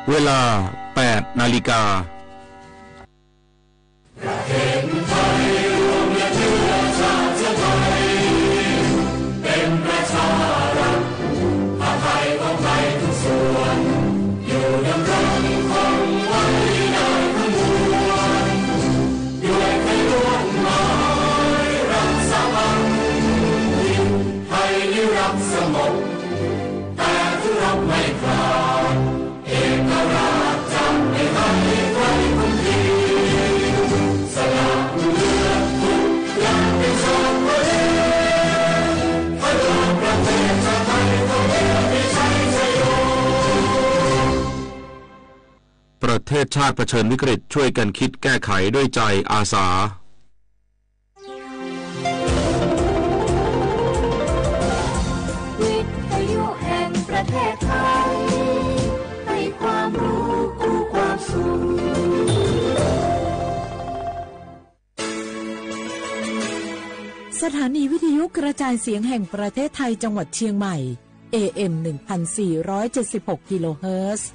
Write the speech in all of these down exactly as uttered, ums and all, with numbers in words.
เวลา แปดนาฬิกา ประเทศชาติเผชิญวิกฤต ช่วยกันคิดแก้ไขด้วยใจอาสา วิทยุแห่งประเทศไทย ให้ความรู้คู่ความสุข สถานีวิทยุกระจายเสียงแห่งประเทศไทยจังหวัดเชียงใหม่ เอเอ็ม หนึ่งพันสี่ร้อยเจ็ดสิบหก กิโลเฮิรตซ์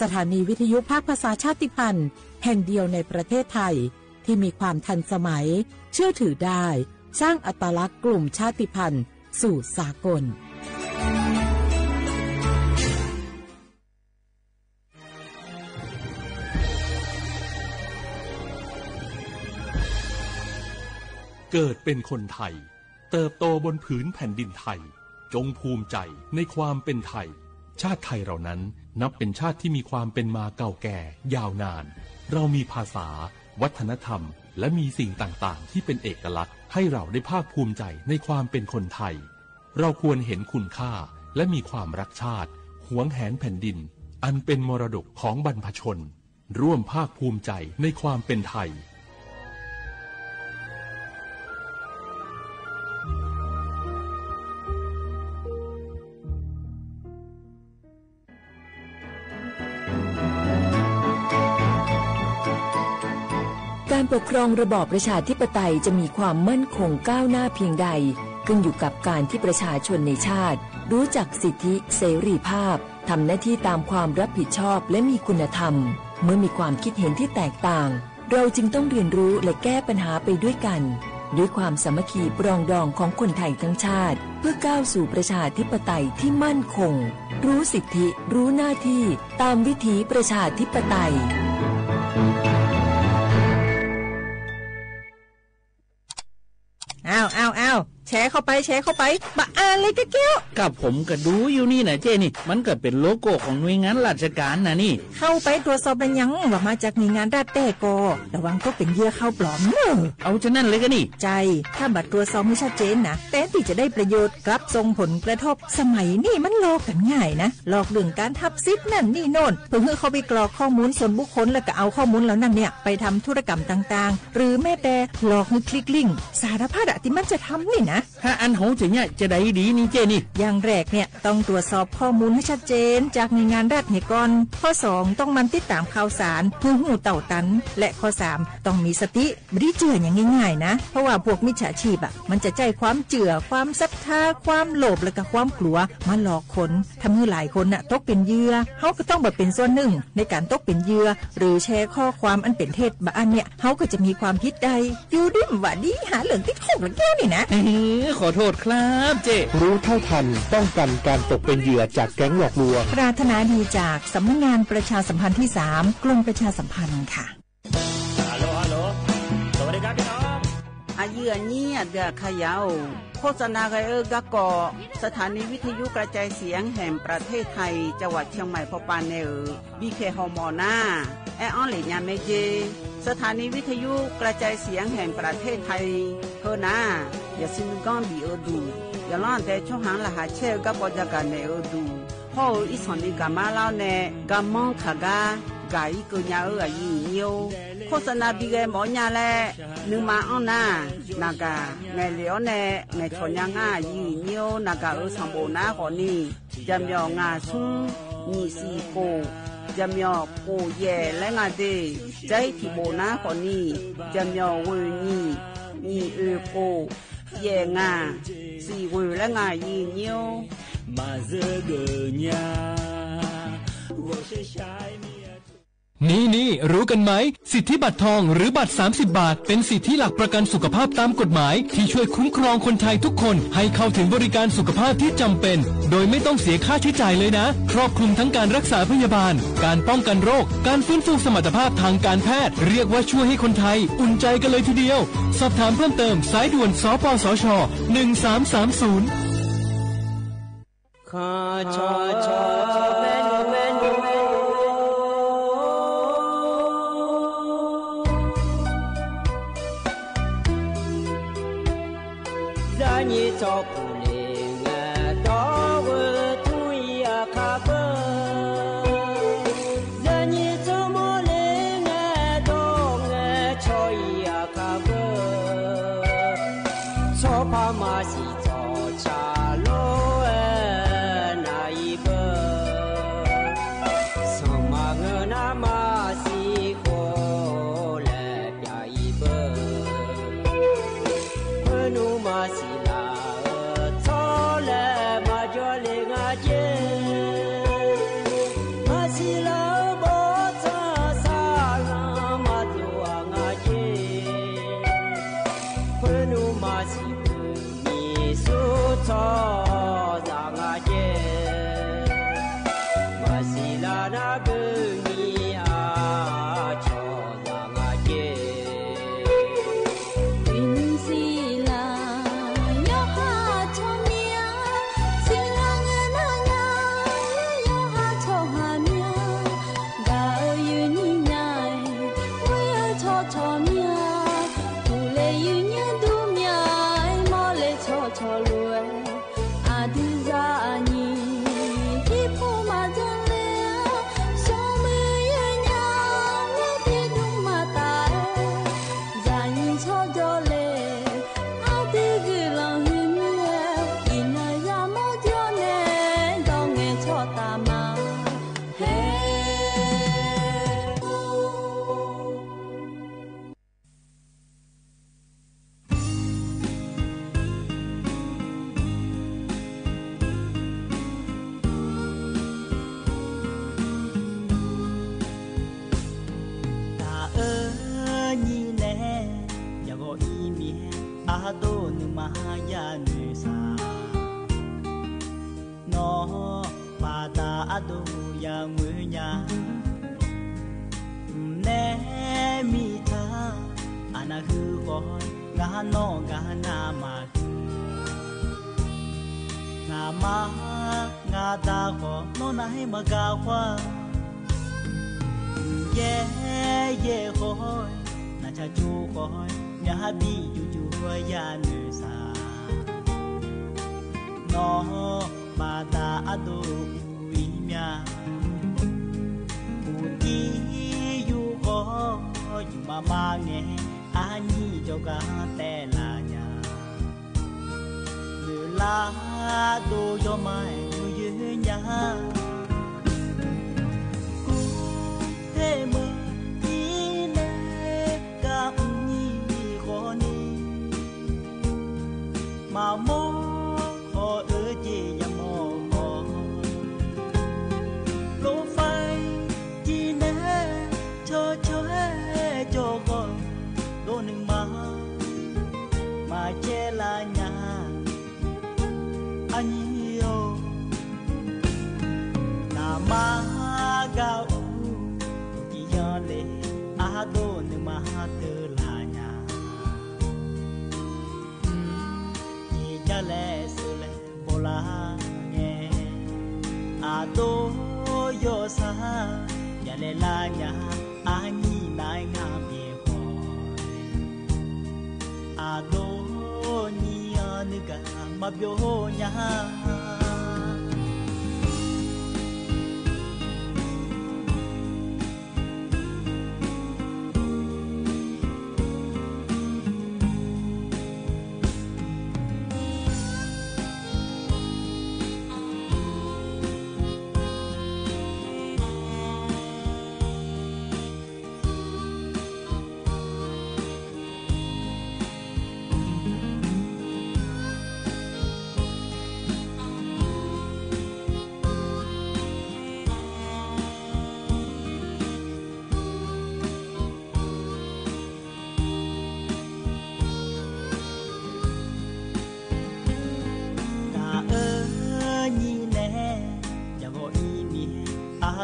สถานีวิทยุภาคภาษาชาติพันธุ์แห่งเดียวในประเทศไทย ที่มีความทันสมัย เชื่อถือได้ สร้างอัตลักษณ์กลุ่มชาติพันธุ์สู่สากล เกิดเป็นคนไทย เติบโตบนผืนแผ่นดินไทย จงภูมิใจในความเป็นไทย ชาติไทยเรานั้นนับเป็นชาติที่มีความเป็นมาเก่าแก่ยาวนาน เรามีภาษา วัฒนธรรม และมีสิ่งต่างๆ ที่เป็นเอกลักษณ์ ให้เราได้ภาคภูมิใจในความเป็นคนไทย เราควรเห็นคุณค่า และมีความรักชาติ หวงแหนแผ่นดิน อันเป็นมรดกของบรรพชน ร่วมภาคภูมิใจในความเป็นไทย การปกครองระบอบประชาธิปไตยจะมีความมั่นคงก้าวหน้าเพียงใด ขึ้นอยู่กับการที่ประชาชนในชาติ รู้จักสิทธิเสรีภาพ ทำหน้าที่ตามความรับผิดชอบ และมีคุณธรรม เมื่อมีความคิดเห็นที่แตกต่าง เราจึงต้องเรียนรู้และแก้ปัญหาไปด้วยกัน ด้วยความสามัคคีปรองดองของคนไทยทั้งชาติ เพื่อก้าวสู่ประชาธิปไตยที่มั่นคง รู้สิทธิ รู้หน้าที่ ตามวิถีประชาธิปไตย อ้าว อ้าว อ้าว แชร์เข้าไป แชร์เข้าไป บะอ่านเลยกะเกี้ยว กับผมก็ดูอยู่นี่นะเจ้นี่ มันก็เป็นโลโก้ของหน่วยงานราชการนะนี่ เข้าไปตรวจสอบแล้วยัง ว่ามาจากหน่วยงานรัฐแต๊กอ ระวังตกเป็นเหยื่อข่าวปลอมเนอะ เอาฉะนั้นเลยก็นี่ ใช่ ถ้าบ่ตรวจสอบให้ชัดเจนนะ แทนที่จะได้ประโยชน์ กลับส่งผลกระทบ สมัยนี้มันหลอกกันง่ายนะ หลอกเรื่องการทับสิทธิ์นั่นนี่โน่น เพื่อให้เข้าไปกรอกข้อมูลส่วนบุคคล แล้วก็เอาข้อมูลเหล่านั้นเนี่ย ไปทำธุรกรรมต่างๆ หรือแม้แต่หลอกให้คลิกลิงก์ สารพัดอะที่มันจะทำนี่นะ ถ้าอันโหจะเนี่ยจะได้ดีนี่เจ้นี่ อย่างแรกเนี่ย ต้องตรวจสอบข้อมูลให้ชัดเจนจากหน่วยงานรัฐเนี่ยก่อน ข้อสอง ต้องหมั่นติดตามข่าวสาร เพื่อฮู้เต้าตัน และข้อสาม ต้องมีสติ บ่ได้เจื่ออย่างง่ายๆนะ เพราะว่าพวกมิจฉาชีพอะ มันจะใช้ความเจื่อ ความศรัทธา ความโลภ และก็ความกลัว มาหลอกคน ทำให้หลายคนน่ะตกเป็นเหยื่อ เฮาก็ต้องบ่เป็นส่วนหนึ่งในการตกเป็นเหยื่อ หรือแชร์ข้อความอันเป็นเท็จ บะอันเนี่ย เฮาก็จะมีความผิดได้ อยู่ดีบ่าดีหาเรื่องติดคุกแล้วแกนี่นะ เฮ้ย ขอโทษครับเจ้ รู้เท่าทันป้องกันการตกเป็นเหยื่อจากแก๊งหลอกลวง ปรารถนาดีจากสำนักงานประชาสัมพันธ์ที่สาม กรมประชาสัมพันธ์ค่ะ Aqyuif aqnyir aqdui aqkaqyaq-or, โฆษณา ghae-eu garkawv สถานีวิทยุกระจายเสียงแห่งประเทศไทย จังหวัดเชียงใหม่ pawpav nae-euq bikhaeq hawmawf nar, aer-anr lef nya mae jer. สถานีวิทยุกระจายเสียงแห่งประเทศไทย heunar, yawqshuif nuiganr bif-eu duq, yawqlanr aqdae tsawrhaq-anr laqkhaq caer-eu garkawv jagaq naeq-eu duq, hawr-eu irsanq ni gaqmar lar-awr nae garmanr kaq gar gaq-ir keuv nya-eu aqyuif aqnyir-or, โฆษณา bighae mawf-awr nya laer nuima anr nar, naqgaq ngaeqlef-awr nae ngaeqcawq nya ngar aqyuif aqnyir-or, naqgaq-euq sanqbof nar khawfni, jaqmyawf ngaq smr nyiq siq khof, jaqmyawf khof yaef laer nga de, jair tiq bof nar khawfni, jaqmyawf ghoeq nyiq, nyiq oeq khof, yaef ngaq, siq ghoeq laer nga aqyuif aqnyir-or. Maqzeur geuf nya, ghawqshaq shaq-aer ni นี่ๆ รู้กันไหม สิทธิบัตรทองหรือบัตรสามสิบบาท เป็นสิทธิหลักประกันสุขภาพตามกฎหมาย ที่ช่วยคุ้มครองคนไทยทุกคนให้เข้าถึงบริการสุขภาพที่จำเป็น โดยไม่ต้องเสียค่าใช้จ่ายเลยนะ ครอบคลุมทั้งการรักษาพยาบาล การป้องกันโรค การฟื้นฟูสมรรถภาพทางการแพทย์ เรียกว่าช่วยให้คนไทยอุ่นใจกันเลยทีเดียว สอบถามเพิ่มเติม สายด่วน สปสช หนึ่งสามสามศูนย์ Khanqcawq cawq maernmr maernmr, zarnyir tsawrpuq le ngae dawr-eu tmr-ir aqkar beu, zarnyir tsawrmawr le ngae dawr ngae caw-ir aqkar beu, tsawrpar maqsiq tsawqcaq lof-aer nav-ir beu, sanqma ngeur nar maqsiq khof laer pyav-ir beu, khoernmr maqsiq laf-eu tsawrlae maqjawr le nga jer, maqsiq laf-eu bawrtsanq saqlanq maqdov-aq nga jer, khoernmr maqsiq beu nyiq sur tsawrhaqzaq nga jer, maqsiq laf nar beu nyiq aqcawq zaq nga jer. Uiqnymr siqlaq yawqha tsawrmyanr, siqlaq ngae nar nya, yawqha tsawrhaq myanr, gaq-eu yuifnyir nya-aer, ghoer-eu tsawrcawq myanr, uqle yuifnyir dur myanr-aer, mawrle tsawrcawq lof-aer, aqdui zaqnyiq irpov maqdzanr ler-a, smrmuiq yawnyaf-aer pyeuf dmr maqtaf-aer, zaqnyiq tsawrjawr le, aqdui guiqlanq huiq mir-aer, iqnan yamawr jawr nae, dawr ngae tsawrtaf ma. Haer. Taq-eu nyir nae, yaqghawq ir mir-aer, ardov nuima yanoeq saq. Nawr baqda ardov yamr nya. Mqnae miqtaq, aqnav huiq khawf, ngar nawr gar navmaqhuiq. Ngaqma ngaqda khawf, nawr narhaer maqgaq khawf-a. Yaer yaer khawf, naqcaq jov khawf, myaqha bi jov jov-aer yanoeq saq. Nawr baqda ardov uq ir mya. Uqdir yur khawf, yufmaf mar ngae, arnyir jawrgar taev laf nya. Noeqlar dov yawma-aer maqyoer nya. Kurtaeq meuq ir nae gar mr nyir khawf ni, maqmawr khawf-eu jeq yamawr khawf, loffair jir nae cawcaw-aer jawr khawf, dov nuima maqcaev laf nya. Arnyir-or, naqma gar uq tiqyan le, ardov nuima teuv laf nya. Tiqjar laer seuv laer bawlar ngae, aqdov yawsar yalaeq lar nya. Arnyir nar-aer ngar byae khawf, aqdov nyir-anr nuigaq maqbyov nya.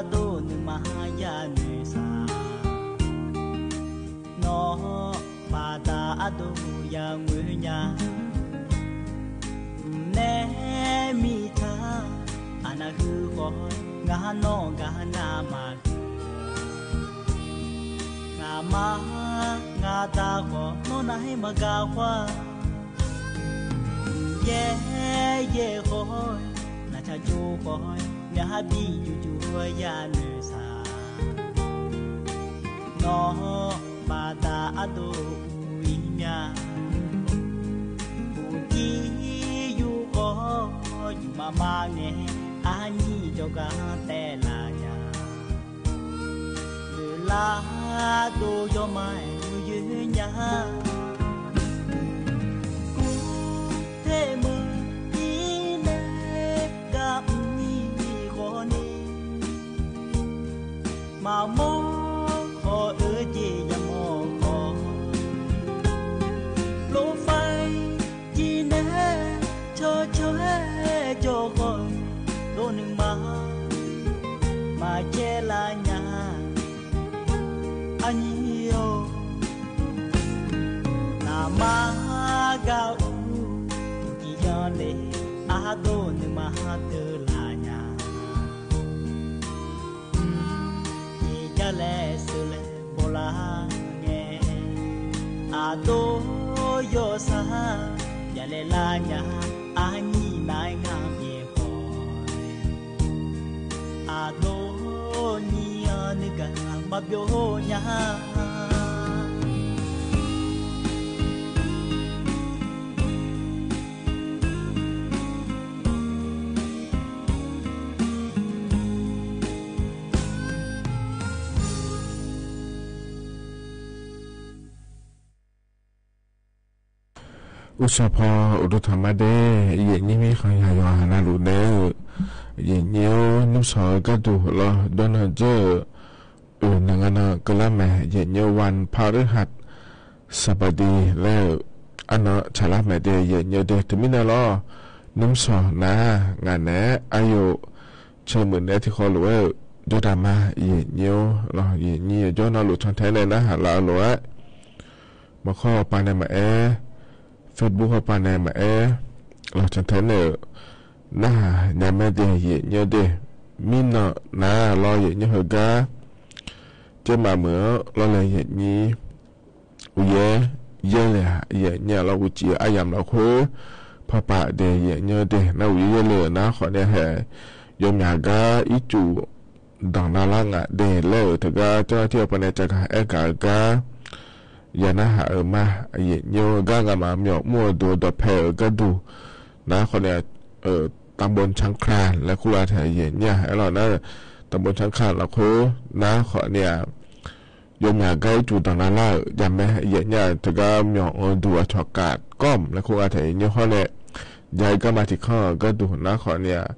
Ardov nuima yanoeq saq, nawq baqda ardov yanoeq nya. Mqnaer miqtaq aqnav huiq khawf, ngar nawr gar navmaqhuiq. Ngaqma ngaqda khawf, nawr narhaq maqgaq khawf-a. Yaer yaer khawf, naqtsaq jov khawf, myaqha bi juq juq-aer yanoeq saq. Nawq baqda ardov uq-ir mya. Uqcif yur khawf, yufmaf maqngae, arnyir jawrgar taev laf nya. Noeqlar dov yawma-aer yoer nya. Kur ter meuq ir nae gar mr-ir khawf ni, maqmawr khawf-eu jeq yamawr khawf, lofar jir nae cawcaw-aer jawr khawf, dov nuima maqcaev lar nya. Arnyir-or, naqma gar ur, uqcif yanr le, ardov nuima deuq laf nya. Tiqjar laer sheuqlae bawlar ngae, aqdov yawsar yalaeq lar nya. Arnyir nar-aer ngar byaer khawf, aqdov nyir-anr nuigaq maqbyov nya. Uqshaq paw uqduq tanqma de, yaeqnyir mirkhanq yaq yawqha navluf naeq-eu, yaeqnyir-or, nymrshawq-eu gharduq lawr dawrnan dzeur-euq, oeq naq nga nan keuvlar mae, yaeqnyir-or, วันพฤหัสบดี laer-euq arnan tsaqlar mae de, yaeqnyir-or de. Teumirnae lawr, nymrshawq nar ngaq naeq-aer aqyawf caemuiq naeq-aer tiqkhawv lof-aer-euq jawrdaq ma, yaeqnyir-or lawr, yaeqnyir yawjawr navluf cantae nae narhaq laf-eu lof-aer, maqkawr hawpav nae maqaer, Facebook hawpav nae maqaer, lawr cantae nae-euq narhaq nya mae de, yaeqnyir-or de. Mirnan nar lawr yaeqnyir heugar, jaermaf meuq-anr lawrlae yaeqnyir, uqyaer yaerle-aq yaeqnyir-aq lawr, uqcif-eu aryamq lafkhoer pawpav de, yaeqnyir-or de. Nar uqyaer yaerle-euq nar khawf nae hae, yawmyaq gar ircuf danqnav lar nga de laer-euq teugar, เจ้าหน้าที่ hawpav nae cavgaq aergaq-eu gar ya narhaq-euq ma, yaeqnyir-or. Gar ngamaf myawq mr-eu duq-eu dawqpae-euq gharduq nar khawf nae, ตำบลช้างคลาน laer kur lar taeq yaeqnyir-aq aerlawq nar, ตำบลช้างคลาน lafkhoer nar khawf nae-aq, yawmyaq gar ircuf danqnav lar-euq jamae yaeqnyir-aq, teugar myawq-eu duq aqcawq kaf gawrmq laer kur lar taeq yaeqnyir hawr nae, ja-ir garma tiqkanr-euq gharduq nar khawf nae-aq,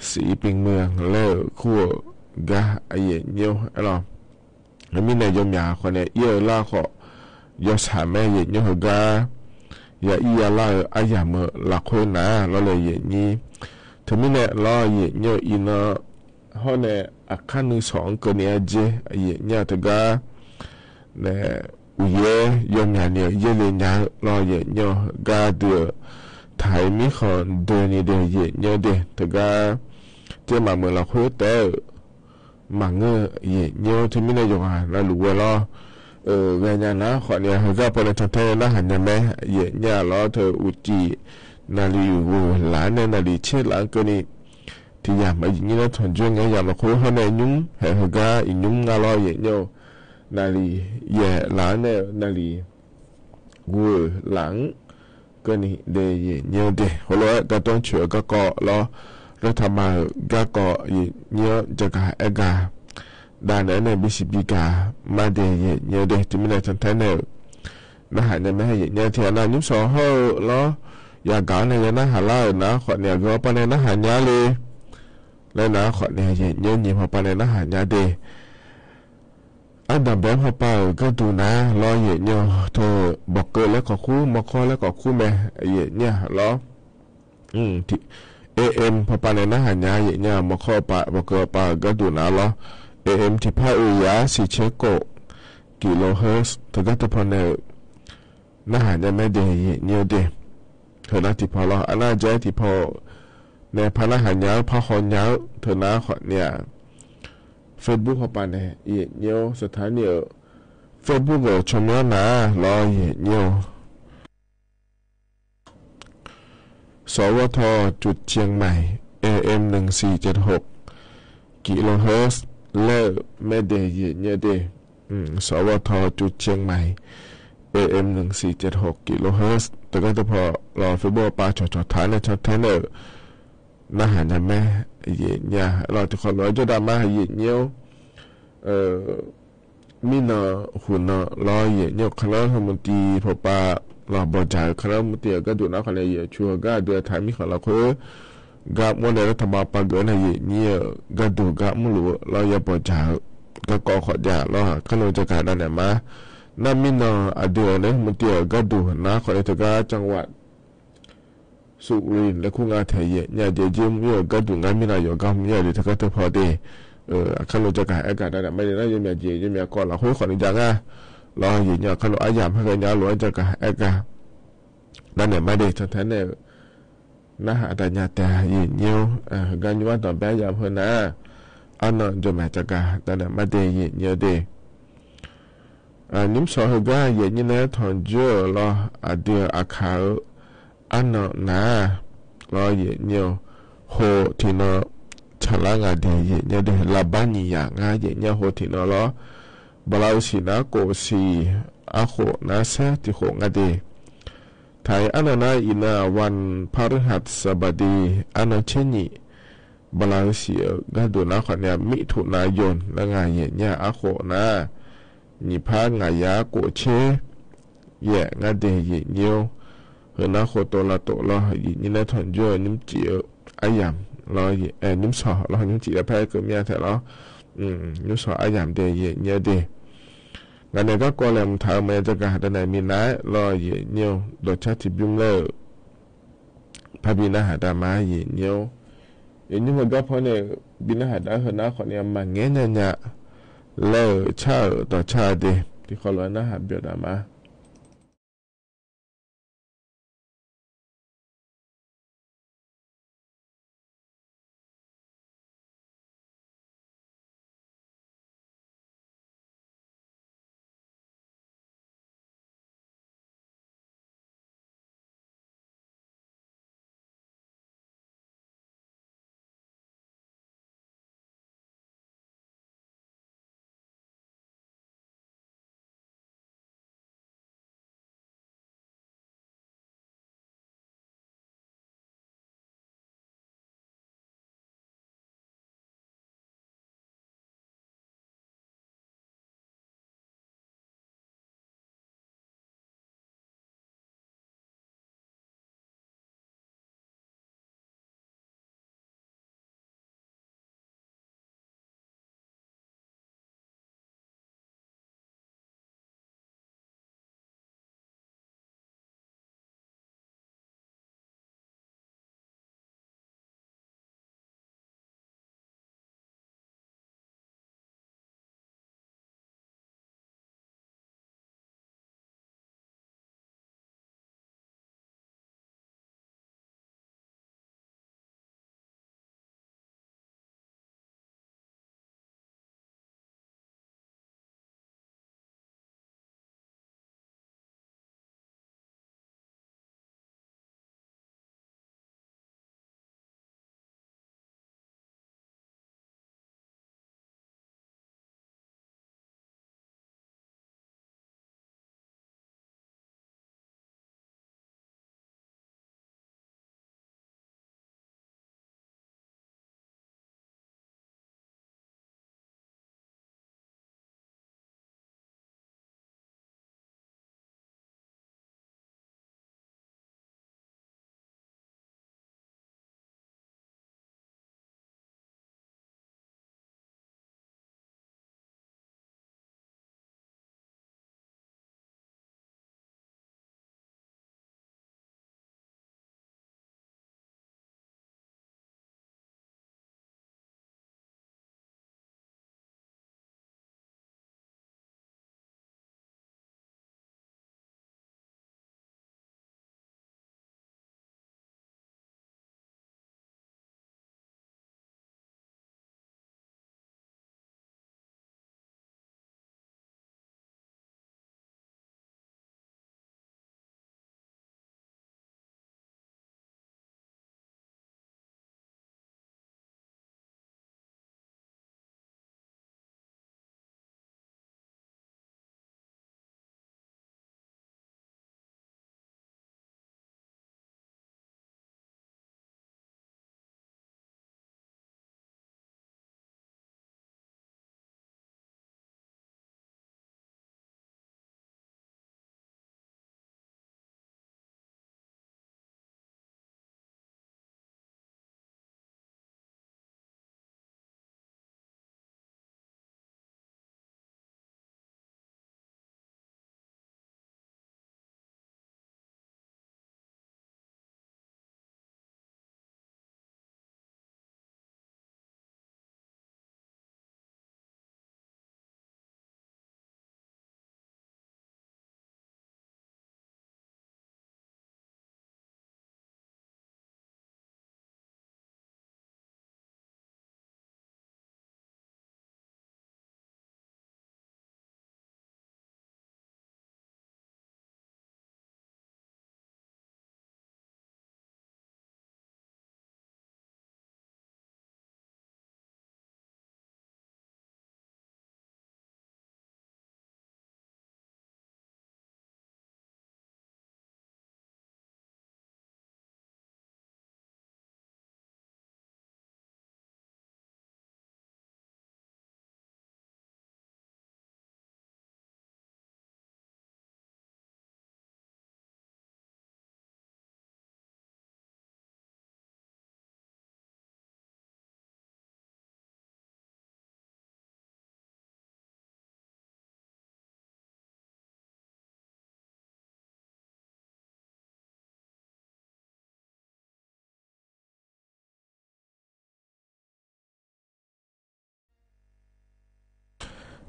ศรีปิงเมือง laer-euq kur-euq gar yaeqnyir-or aerlawq. Mirnae yawmyaq khawf nae ir-eu lar khawf, yawshaq mae, yaeqnyir heugar ya ir ya lar-eu aryamq-eu lafkhoer nar lawrlae yaeqnyir. Teumirnae lawr yaeqnyir-eu iqnan hawr nae aqkar nuisawq-anr keuvni-aer dzer yaeqnyir-aq teugar nae uqyaer yawmyaq ni-eu yaerle nya-eu lawr yaeqnyir-or, gar dui-eu taq-ir mirkhanq doeni de yaeqnyir-or de. Teugar jaermaf meuq lafkhoer taef-aer-euq maqngeur-eu yaeqnyir-or, teumirnae yawqghaq navluf ghae lawr-eu ghaenya nar khawf nae heugar pawnae cantae narhaq nya mae, yaeqnyir-aq lawr teu uqcif naqli ghoeq laf-anr nae naqli tser laf-anr keuvni tiq yamq aqyuif nyir nar tanqjoer ngae yamq lafkhoer hawr nae nymr haeq heugar iqnymr nga lawr yaeqnyir-or, naqli yaeq laf-anr nae-eu naqli ghoeq laf-anr keuvni de yaeqnyir-or de. Heulof-aer gardanr coeq-eu garkawv lawr, lawr taqma-euq garkawv yaeqnyir-anr jagaq aergaq dav naeq-aer nae bisiq bigaq ma de yaeqnyir-or de. Teumirnae cantae nae-euq narhaq nya mae, yaeqnyir tiq ghaq nav nymrshawq hawr-eu lawr yagaq-awr nae ya narhaq lar-euq nar khawf nae aqgeu hawpav nae narhaq nya le laer nar khawf nae yaeqnyir nyiq hawpav nae narhaq nya de. Ardanqbae-anr hawpav-euq gharduq nar lawr yaeqnyir-or, teu bawqkeuv laer khawf kur, mawrkawr laer khawf kur mae, yaeqnyir-aq lawr. Tiq, AM pawpav nae narhaq nya-a. Yaefnya mawrkawr pawpav, mawrkawr pawpav-euq gharduq navluf-awr, AM tiqpar oeq yaf-awr siqcaer khof kilohertz teugar teupaw nae-euq narhaq nya mae de, yaefnyir-eu de. Heunar tiqpaw lawr, arnar jaer tiqpaw nae par narhaq nya-eu, par haw nya-eu teunar khawfni-aq, Facebook pawpav nae yaefnyir-awr, สถานี-euq Facebook-euq tsawrmyanr nar-aq lawr yaefnyir-awr. สวท จุดเชียงใหม่ AM หนึ่งสี่เจ็ดหก kilohertz laer-euq mae de, yaefnyir-eu de. สวท จุดเชียงใหม่ AM หนึ่งสี่เจ็ดหก kilohertz teugar teupaw lawr, Facebook pawpav cawqcawq taq nae cantae nae-euq narhaq nya mae, yaefnyir-a. Lawr tiqkhawv lof-aer jawrdav ma, yaefnyir-awr. Mirnan huqnan lawr yaefnyir-eu, kanlanr heu mqtiv pawpav lawr bawqdzaq-eu kanlanr mqtiv-euq gharduq nar khawfni yaef cu heugar aqdui-aq taq mirkhanq lafkhoer gar mr nae lar taqma pav geuf-awr nae yaefnyir-euq gharduq gar mrluf-eu lawr ya bawqdzaq-eu garkawv khawf jav lawr, kanlanr jagaq dav naeq ma. Nar mirnan aqdui-euq nae mqtiv-euq gharduq nar khawfni teugar จังหวัดสุรินทร์ laer kur nga taeq yaefnyir-a, jeq jir mr-ir-euq gharduq ngar mirnan yawqgar mr-ir-a de, teugar teupaw de. Aqkanr lo jagaq aergaq dav naeq ma de, nar yawmyaq jeq yawmyaq kawv lafkhoer khawfni jav nga lawr, yaefnyir-a. Aqkanr lo aryamq hageuf nya lof-aer jagaq aergaq dav naeq ma de, cantae nae-euq narhaq dav nya taef-a, yaefnyir-awr. Heugar nymr-mr danqbae aryamq heu nar-aq, arnan jawqmaeq jagaq dav naeq ma de, yaefnyir-eu de. Nymr sawq heugar yaefnyir nae tanqjoer-euq lawr, aqdui-euq aqkaq-eu arnan nar-aq lawr yaefnyir-awr, ho tiqnan tsaqlar nga de, yaefnyir-eu de. Laqbar nyiq yaq ngar yaefnyir-a, ho tiqnan lawr. Bala-eu siq nar kof siq, arkhof nar saer tiqkhof nga de. Taq-iq arnan nar iqnan-aq วันพฤหัสบดี arnan tser nyiq, bala-eu siq-euq gharduq nar khawfni-aq มิถุนายน laer nga yaefnyir-a, arkhof nar nyiq par ngaq yar kof tser yaef ngar de, yaefnyir-awr. Heunar khoftof lavtof lawr, yaefnyir nae tanqjoer-eu nymrcif-eu aryamq lawr, nymr sawq lawr, nymrcif laer par-aer keuv mir-a taeq lawr. Nymr sawq aryamq de, yaefnyir-eu de. Ngaq nae garkawv laeqhmq taq-eu maqya jagaq dav naeq minav-aer lawr, yaefnyir-awr. Dawqcar tiqbymr laer-euq parbi narhaq dav ma, yaefnyir-awr. Yaefnyir-eu garpaw nae-euq bi narhaq dav-eu heunar khawfni-aq, maqngaer nyanya laer-euq car-euq dawqcar-a de, tiqkhawv lof-aer narhaq byawq dav ma.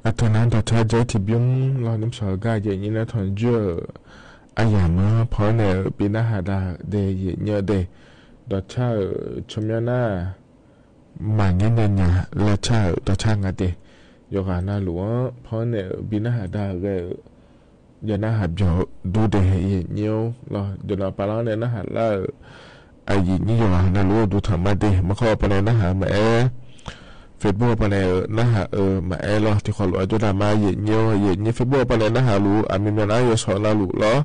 Aqteu nar dawqcar jawr tiqbymr lawr, nymrshawq-eu gar yaeqnyir nar tanqjur-euq aryamq-anr paw-aer nae-euq bi narhaq dav-euq de yaeqnyir-eu de. Dawqcar-euq tsawrmyanr nar maqnyir nya nya laer car-euq dawqcar nga de. Yawqghaq navluf-anr paw-aer nae-euq bi narhaq dav-euq ghae-euq ya narhaq byawq-eu dur de yaeqnyir-or lawr. Jawqnavpavlar nae narhaq lar-euq aqyuif nyir yawqghaq navluf-eu dur tanq mar de. Maqkawr-eu pawnae narhaq-eu maqaer, Facebook-eu pawnae-euq narhaq-eu maqaer lawr. Tiqkhawf luf-a jawrdav ma yaeqnyir-or, yaeqnyir Facebook-eu pawnae narhaq luf-eu aqmyanmyan nar yawshawr navluf lawr.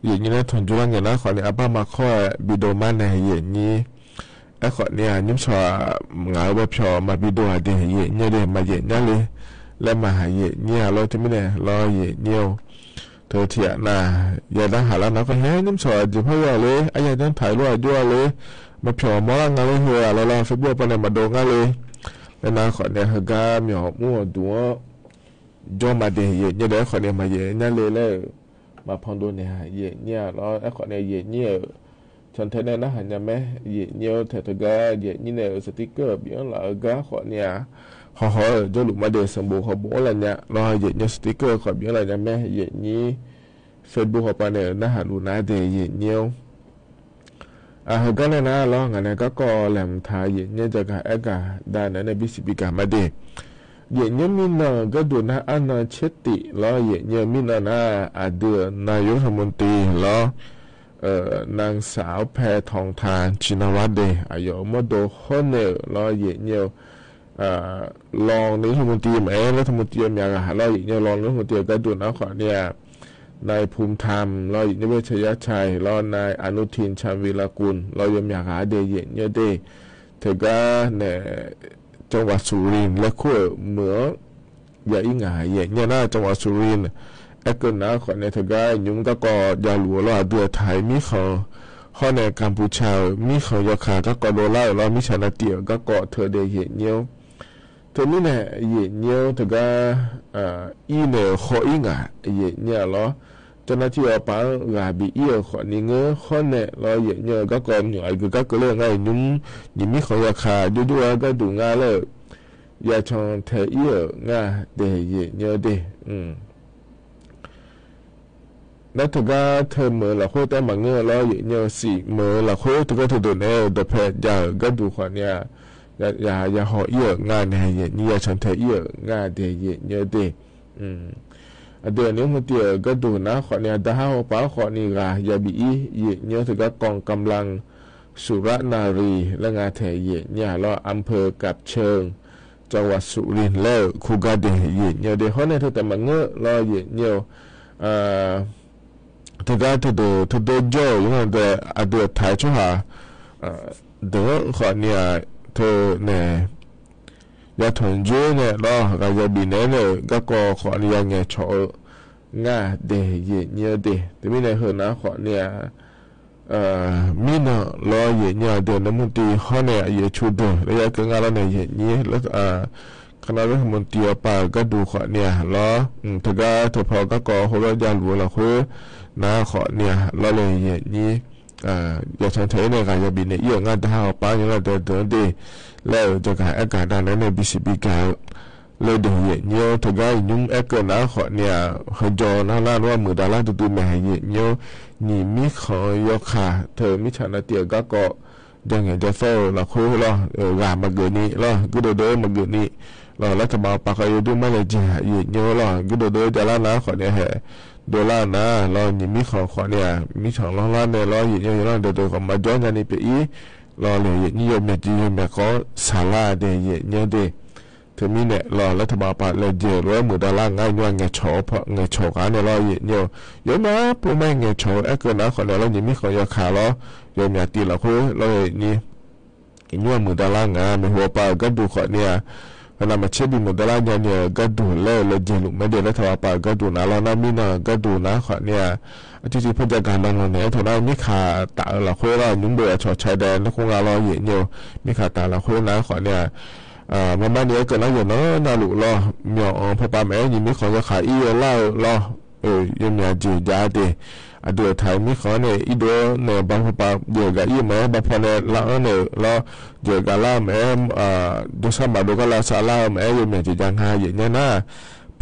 Yaeqnyir nar tanqjur lar ngaeq nar khawfni arbar maqkawr-aer bi dov mar nae yaeqnyir. Aerkhawfni-aq nymrshawq-aq ngaq-euq bawpyawq maqbi dov-aq de yaeqnyir de, maqyaeq nyar le laer maqhaq yaeqnyir-a lawr. Teumirnae lawr yaeqnyir-or, teu tiq ghaq nav ya narhaq lar nar khawf haer nymrshawq-aq jeq par ya le, arya janr taq-eu lof-aq jov-a le, maqpyawq mawrlar nga le, heu-aq lawr lawr Facebook-eu pawnae maqdov ngar le laer nar khawfni heugar myawq mr-euq duq-anr jawr ma de yaeqnyir de. Aerkhawfni maqyaeq nyar le laer-euq maqpan dov naeq-a yaeqnyir-a lawr. Aerkhawfni yaeqnyir-euq cantae nae narhaq nya mae yaeqnyir-or, taeq teugar yaeqnyir nae-euq sticker-euq bif-anr laf-eu gar khawfni-aq, hawhaw-eu jawrluf mar de sanqbof hawbof-anr laf nya lawr. Yaeqnyir sticker-eu khawf bif-anr laf nya mae yaeqnyir. Facebook hawpar nae-euq narhaq luf nar de yaeqnyir-or. Aq, heugar nae nar lawr ngaq nae garkawv laeqhmq taq yaeqnyir jagaq aergaq dav naeq-aer nae bisiq bigaq mar de. Yaeqnyir mirnan-euq gharduq nar arnan tser tif lawr. Yaeqnyir-eu mirnan nar aqdui-euq นายกรัฐมนตรี lawr นางสาว แพทองธาร ชินวัตร de aqyawf-euq mawrdo hawr nae-euq lawr yaeqnyir-eu รองนายกรัฐมนตรี maqaer รัฐมนตรี yawmyaq ghaq lawr yaeqnyir-eu รองนายกรัฐมนตรี gharduq nar khawfni-aq นาย ภูมิธรรม lawr yaeqnyir เวชยชัย lawr นาย อนุทิน ชาญวีรกูล lawr yawmyaq ghaq-a de yaeqnyir de. Teugar nae จังหวัดสุรินทร์ laer kur-euq meuq-anr ya ir ngaq yaeqnyir nar จังหวัดสุรินทร์ aerkeuv nar khawfni teugar nymr garkawv javluf-eu lawr aqdui-euq taq-iq mirkhanq hawr nae กัมพูชา-euq mirkhanq yawkaq garkawv dovlar-euq lawr mirtsaq navtiv-euq garkawv teu de yaeqnyir-or. Teumirnae yaeqnyir-or teugar ir nae-euq khaw ir ngaq yaeqnyir-a lawr. Jawrnar tir yawpaf-anr ghaq bif ir-euq khawfni ngeur hawr nae lawr yaeqnyir-eu garkawv nymq aqgeu gar keuvler-eu ngar-iq nymr nyiq mirkhanq yawkaq jovjov-aer gharduq nga laer-euq yacan tae ir-euq ngar de yaeqnyir de. Nar teugar teu meuq-eu lafkhoer taef maqngeur-eu lawr yaeqnyir-eu siq meuq-eu lafkhoer teugar teudeuq naeq-aer-euq dawqpae jav-euq gharduq khawfni-aq, ya haw ir-euq ngar nae yaeqnyir yacan tae ir-euq ngar de yaeqnyir de. Aqdui-euq nymr hmq tiv-euq gharduq nar khawfni-aq daqhar hawpaf-anr khawfni ghaq ya bif ir yaeqnyir-or teugar กองกำลังสุรนารี laer nga taeq yaeqnyir-a lawr อำเภอกับเชิง จังหวัดสุรินทร์ laer-euq kur gar de yaeqnyir de hawr nae teu taef maqngeur lawr yaeqnyir-eu teugar teudeuq teudeuq jawr-euq yawrnav dae aqdui-euq taq-aer tsawrhaq deuq-anr khawfni-aq teu nae ya tanqjor nae lawr ghaq ya bif naeq-aer nae-euq garkawv khawfni ya ngaeqcawq-eu ngar de yaeqnyir-eu de. Teumirnae heu nar khawfni-aq mirnan lawr yaeqnyir aqdui-euq nymr tiv hawr nae aqyuif aqtsu deuq laer ya keuv ngar lawr nae yaeqnyir คณะรัฐมนตรี awpav-euq gharduq khawfni-aq lawr teugar teupaw garkawv heugar javluf-eu lafkhoer nar khawfni-aq lawr le yaeqnyir yacan tae ir nae ghaq ya bif naeq ir-euq ngar daqhar hawpaf-anr yawrnav dae deuq-anr de laer-euq jawrgaq aergaq dav naeq-aer nae bisiq bigaq-eu laer de yaeqnyir-or teugar iqnymr aerkeuv nar khawfni-aq heujawr nar lar-anr muiqdavlar duidui mae yaeqnyir-or. Nyiq mirkhanq-eu yawkaq teu mirtsaq navtiv-euq garkawv jangaeq jafawr-eu lafkhoer lawr ghaq maqgeuf ni lawr guirdeuv deuv-aer maqgeuf ni lawr lar taqbav paf khav yawdur mar laejae yaeqnyir-or lawr guirdeuv deuv-aer javlar nar khawfni haeq dovlar-eu nar lawr nyiq mirkhanq khawfni-aq mirkhanq lanrlar nae lawr yaeqnyir-or yawlanr deuq deuq khawf maqjawr nyani pyeuf ir lawr le yaeqnyir yawmyaq jeq yawmyaq kawv-anr saqlar de yaeqnyir de. Teumirnae lawr lar taqbav paf laejae lof-aer muiqdavlar ngar nymr-aq ngaeqcawq-a ngaeqcawq ghaq nae lawr yaeqnyir-or yawmyaq pov ma ngaeqcawq-eu aerkeuv nar khawfni lawr nyiq mirkhanq yawkaq lawr yawmyaq tiv lafkhoer lawr yaeqnyir iqnymr-aq muiqdavlar nga maeqhu awpav-euq garduq khawfni-aq heunav maqtser bi muiqdavlar nyani-euq garduq laer-eu laejae luf mae de lar taqbav paf-euq garduq nar lawr nar mirnan-euq garduq nar khawfni-aq aqcuiv tiq par jagaq lanlan naeq-aer teu nar mirkaq taf-eu lafkhoer lawr nymr beu aqcawq cae dae narkhor nga lawr yaeqnyir-or mirkaq taf lafkhoer nar khawfni-aq marmar ni aerkeuv nar yawqnan navluf lawr myawq-anr pawpav maqaer nyiq mirkhanq yawkaq ir yawlar-eu lawr yawmyaq jeq jav de. Aqdui-euq taq-eu mirkhanq-anr nae irdov-anr nae ba pawpav jeq gaq ir-eu maqaer ba paw nae lar-anr nae-eu lawr jeq gaq lar-eu maqaer dovsar maqdov gar lavsav lar-eu maqaer yawmyaq jeq jav nga yaeqnyir nar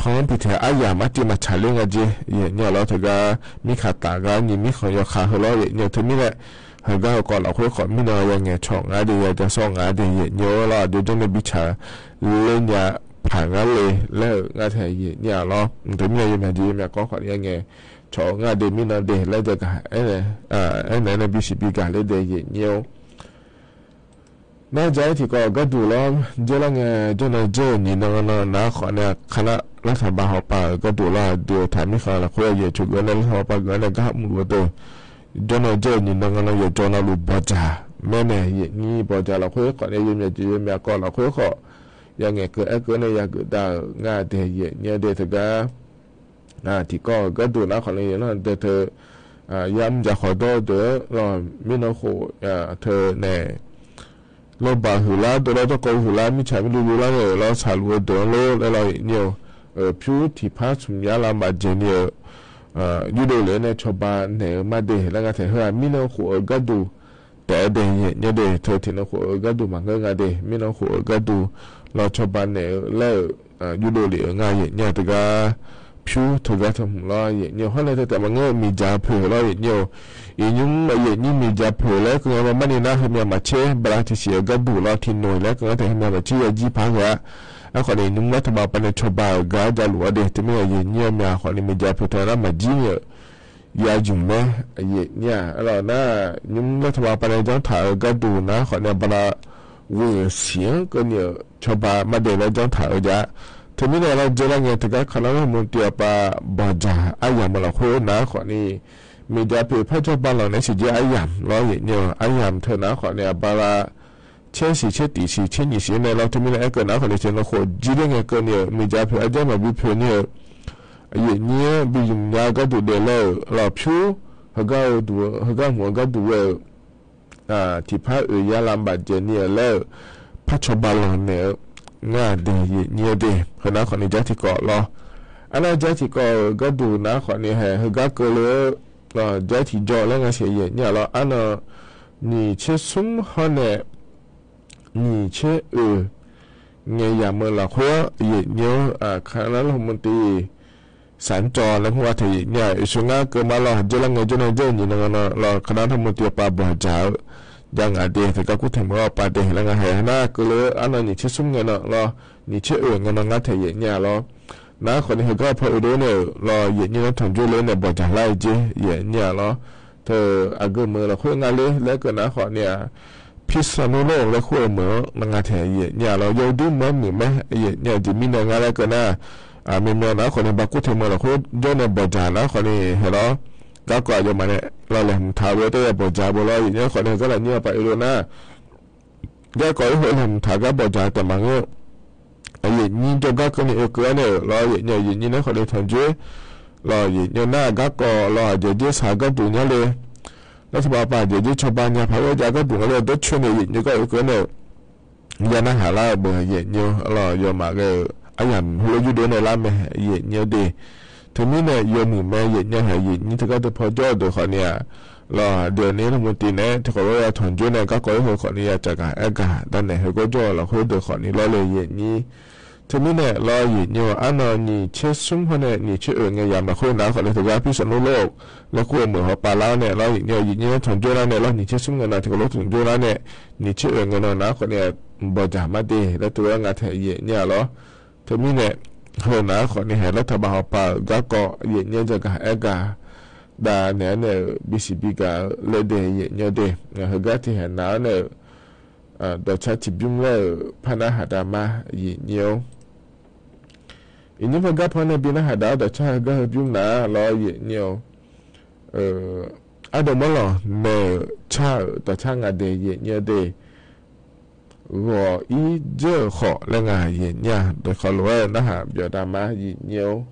khanq-anr piqtaeq aryamq artiv maqtsaq ler nga jeq yaeqnyaer lawr. Teugar mirkhanq taf gar nyiq mirkhanq yawkhav heu lawr yaeqnyaer-eu teumirnae, heugar-eu kawv lafkhoer khawf mirnan yangaeq cawq nga de, yaja sawr nga de yaeqnyaer-eu lawr. Aqjox janrnae bitsaq ler nya paq ngar le laer-euq ngar taeq yaeqnyaer-a lawr. Teumirnae yawmyaq jeq yawmyaq kawv khawf ni yangaeq cawq-eu nga de mirnan de laer jagaq aernaeq-aer nae bisiq bigaq ler de yaeqnyaer-or. Nar ja-aer tiqkawv-euq gharduq lawr, dzeurlar ngae jawrnan dzeurni nan nan nar khawf nae kanav lartaq ba hawpav-euq gharduq lawr, aqdui-euq taq mirkhanq lafkhoer yaeq cawq geuf nae lartaq ba hawpav geuf nae gar mrluf-eu deuq, jawrnan dzeurni nan nan yawqjawr navluf bawqdzaq maernaeq yaeqnyir bawqdzaq lafkhoer khawf nae yawmyaq jeq yawmyaq kawv lafkhoer khawf, yangaeq keuv aer keuv nae yageuf dav-euq nga de yaeqnyir de teugar tiqkawv-euq gharduq nar khawf nae yawqnan de teu yamr jaqkhawq dawr-eu deuq-anr lawr mirnan khof teu nae lawrbaq huiqlar dov lawr dawrkawv huiqlar mirtsaq mirluv luvlar nae-euq lawr saqluf-eu deuq-anr lor laer lawr yaeqnyir-eu pyur tiqpar smq yar lar maqjeq ni-euq yurdov lef-aer nae cawba naeq-eu mar de laer nga taeq. Heu-aq mirnan khof-euq gharduq taef-aer de yaeqnyir de teu tiqnan khof-euq gharduq maqngeur nga de mirnan khof-euq gharduq lawr cawba naeq-eu laer-euq yurdov lef-euq nga yaeqnyir-a teugar pyur teugar teu hmq lawr yaeqnyir-eu hawr nae teu taef maqngeur miqdzaq poeq lawr yaeqnyir-eu iqnymr yaeqnyir miqdzaq poeq laer keuv nga marni nar heumyav maqtser bala tiqsiq-euq gharduq lawr tiqnoeq laer keuv nga taeq heumyav maqtser yajir par ghae-a. Aerkhawf ni iqnymr lartaq ba pav nae cawba-euq gar javluf-a de teumirnae yaeqnyir-eu myaq khawf ni miqdzaq poeq teu nar maqjir ni-euq yajmq mae yaeqnyir-aq. Aerlawq nar nymr lartaq ba pav nae janr taq-euq gharduq nar khawf nae bala ghoeq siq-anr keuvni-euq cawba mar de laer janr taq-eu jav. Teumirnae lawr dzeurlar ngae teugar kanav larmq tiv-awq pav bawqdzaq aryamq-eu lafkhoer nar khawf ni miqdzaq poeq par cawba lanq nae siqjer aryamq lawr yaeqnyir-eu aryamq teu nar khawf nae bala tser siq tser tiq siq tser nyiq siq nae lawr teumirnae aerkeuv nar khawf ni tiqnan khof jir ler ngae keuvni-euq miqdzaq poeq arjanr maqbi poeq ni-euq yaeqnyir-anr bi ymq nya-eu gharduq daeflar-euq lawr pyur heugar-eu duq-eu heugar hmq-eu gharduq ghae-euq tiqpar oeq yar lar bafdzaeq ni-euq laer-euq par cawba lanq naeq-eu ngar de yaeqnyir-eu de. Heu nar khawf ni jar tiqkawv lawr. Arnar jar tiqkawv-euq gharduq nar khawf ni haeq heugar keuvle-eu jar tiqjawr laer nga siq yaeqnyir-a lawr. Arnan nyiq tser smr hawr nae nyiq tser oeq ngae yamq-eu lafkhoer-anr yaeqnyir-anr kanav larmq tiv saqnr cawv laer kur nga taeq yaeqnyir-aq, iqsur ngar keuv ma lawr, dzeurlar ngae jawr nae jawr-eu nyiq nan nan lawr kanav larmq tiv-awq pav bawqdzaq-eu jav ngaq de teugar kurtaeq meuq-awr pav de laer nga haeq nar keuvle-eu arnan nyiq tser smr ngae nan lawr nyiq tser oeq ngae nan ngar taeq yaeqnyir-a lawr. Nar khawf ni heugar paw oedov nae-euq lawr yaeqnyir-anr tanqjor le nae bawqdzaq lar-eu jer yaeqnyir-a lawr. Teu aqgeu meuq lafkhoer nga ler laer keuv nar khawf ni-aq, Pissanur lor laer kur-eu meuq-anr nan nga taeq yaeqnyir-a lawr. Yawdur meuq-anr muiq mae yaeqnyir-a jeq mirnae ngar laer keuv nar, aqmyanmyan nar khawf ni ba kurtaeq meuq lafkhoer jawr nae bawqdzaq nar khawf ni haeq lawr. Garkawv aqyawfmaf nae lawr laeqhmq taq-eu lof-aer taef-aer bawqdzaq bo lawr yaeqnyir khawf ni heugar lafnyir-a pav oedov nar garkawv ir heu laeqhmq taq gar bawqdzaq taef maqngeur. Yaeqnyir jawrgar keuvni oekeuv-awr nae-euq lawr yaeqnyir-a yaeqnyir nar khawf ni tanqjoer lawr yaeqnyir nar garkawv lawr aqjeq dzer saq gharduq nya le. Lartaq ba pav aqjeq dzer cawba nya paq-aer jav gharduq nga le dawrcoeni yaeqnyir gar oekeuv-awr nae-euq ya narhaq lar-eu beu yaeqnyir lawr yawmaf ghae-eu aryamq heulof yurdov nae lar mae yaeqnyir de. Teumirnae yawmuiq mae yaeqnyir haeq yaeqnyir teugar deuq paw jawr-eu deuq khawf ni-aq, lawr deuq ni larmq tiv naeq-aer tiqkawv lof-aer ya tanqjoer nae garkawv ir heu khawf ni ya tsafgaq aergaq darnaeq heugar jawr-eu lafkhoer deuq khawf ni lawr le yaeqnyir. Teumirnae lawr yaeqnyir-eu arnan nyiq tser smr hawr nae nyiq tser oeq ngae yamq lafkhoer nar khawf ni teugar Pissanur lor laer kur-eu meuq haw pav lar-awr nae lawr yaeqnyir-a yaeqnyir-anr tanqjoer lar nae lawr nyiq tser smr ngae nan tiqkawv lof tanqjoer lar nae nyiq tser oeq ngae nan nar khawf ni bawqdzaq mar de laer teulof-aer nga taeq yaeqnyir-a lawr. Teumirnae heu nar khawf ni haeq lartaq ba haw pav-euq garkawv yaeqnyir jagaq aergaq dav naeq-aer nae-euq bisiq bigaq-eu laer de yaeqnyir de. Heugar tiqhaeq nav-awr nae-euq dawqcar tiqbymr laer-euq par narhaq dav mar yaeqnyir-or. Iqnyir heugar paw nae bi narhaq dav-awr dawqcar heugar heubymr nav-a lawr yaeqnyir-or. Ardov mawrlanq nae-euq car-euq dawqcar nga de yaeqnyir de. Ghawq ir dzeur-euq khawf laer nga yaeqnyir-a dawqkawq lof-aer narhaq byawq dav mar yaeqnyir-or.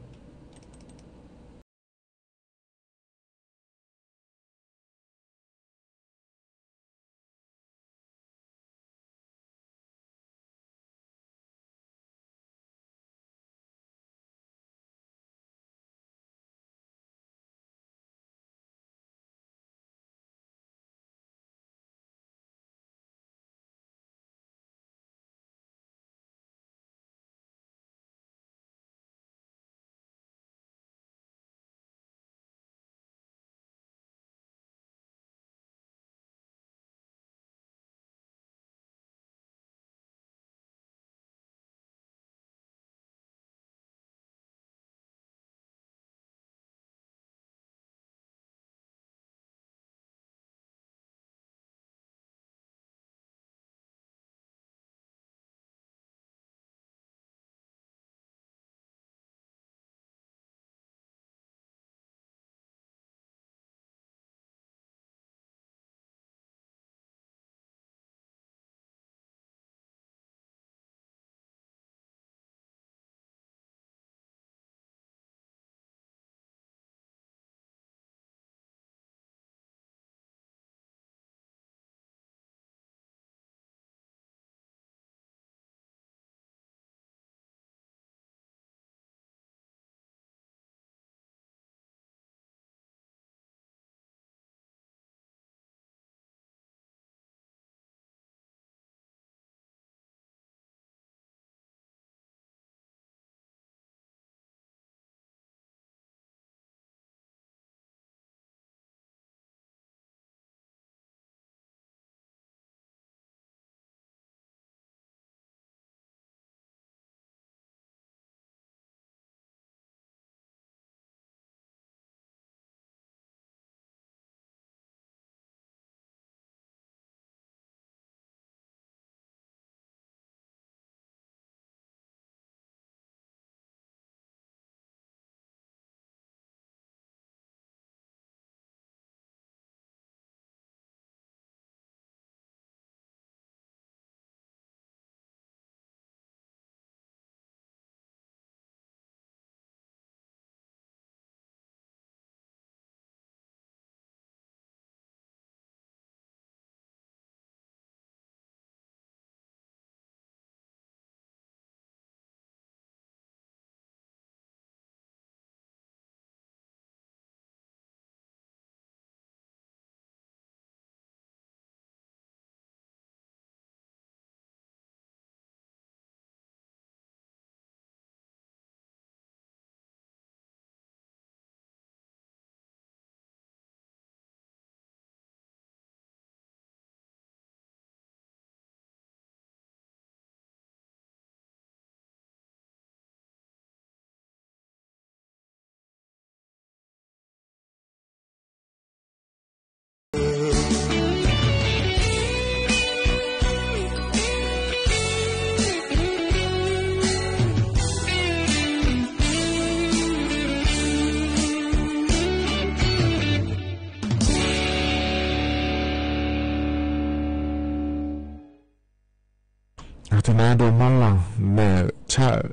maeq-euq car-euq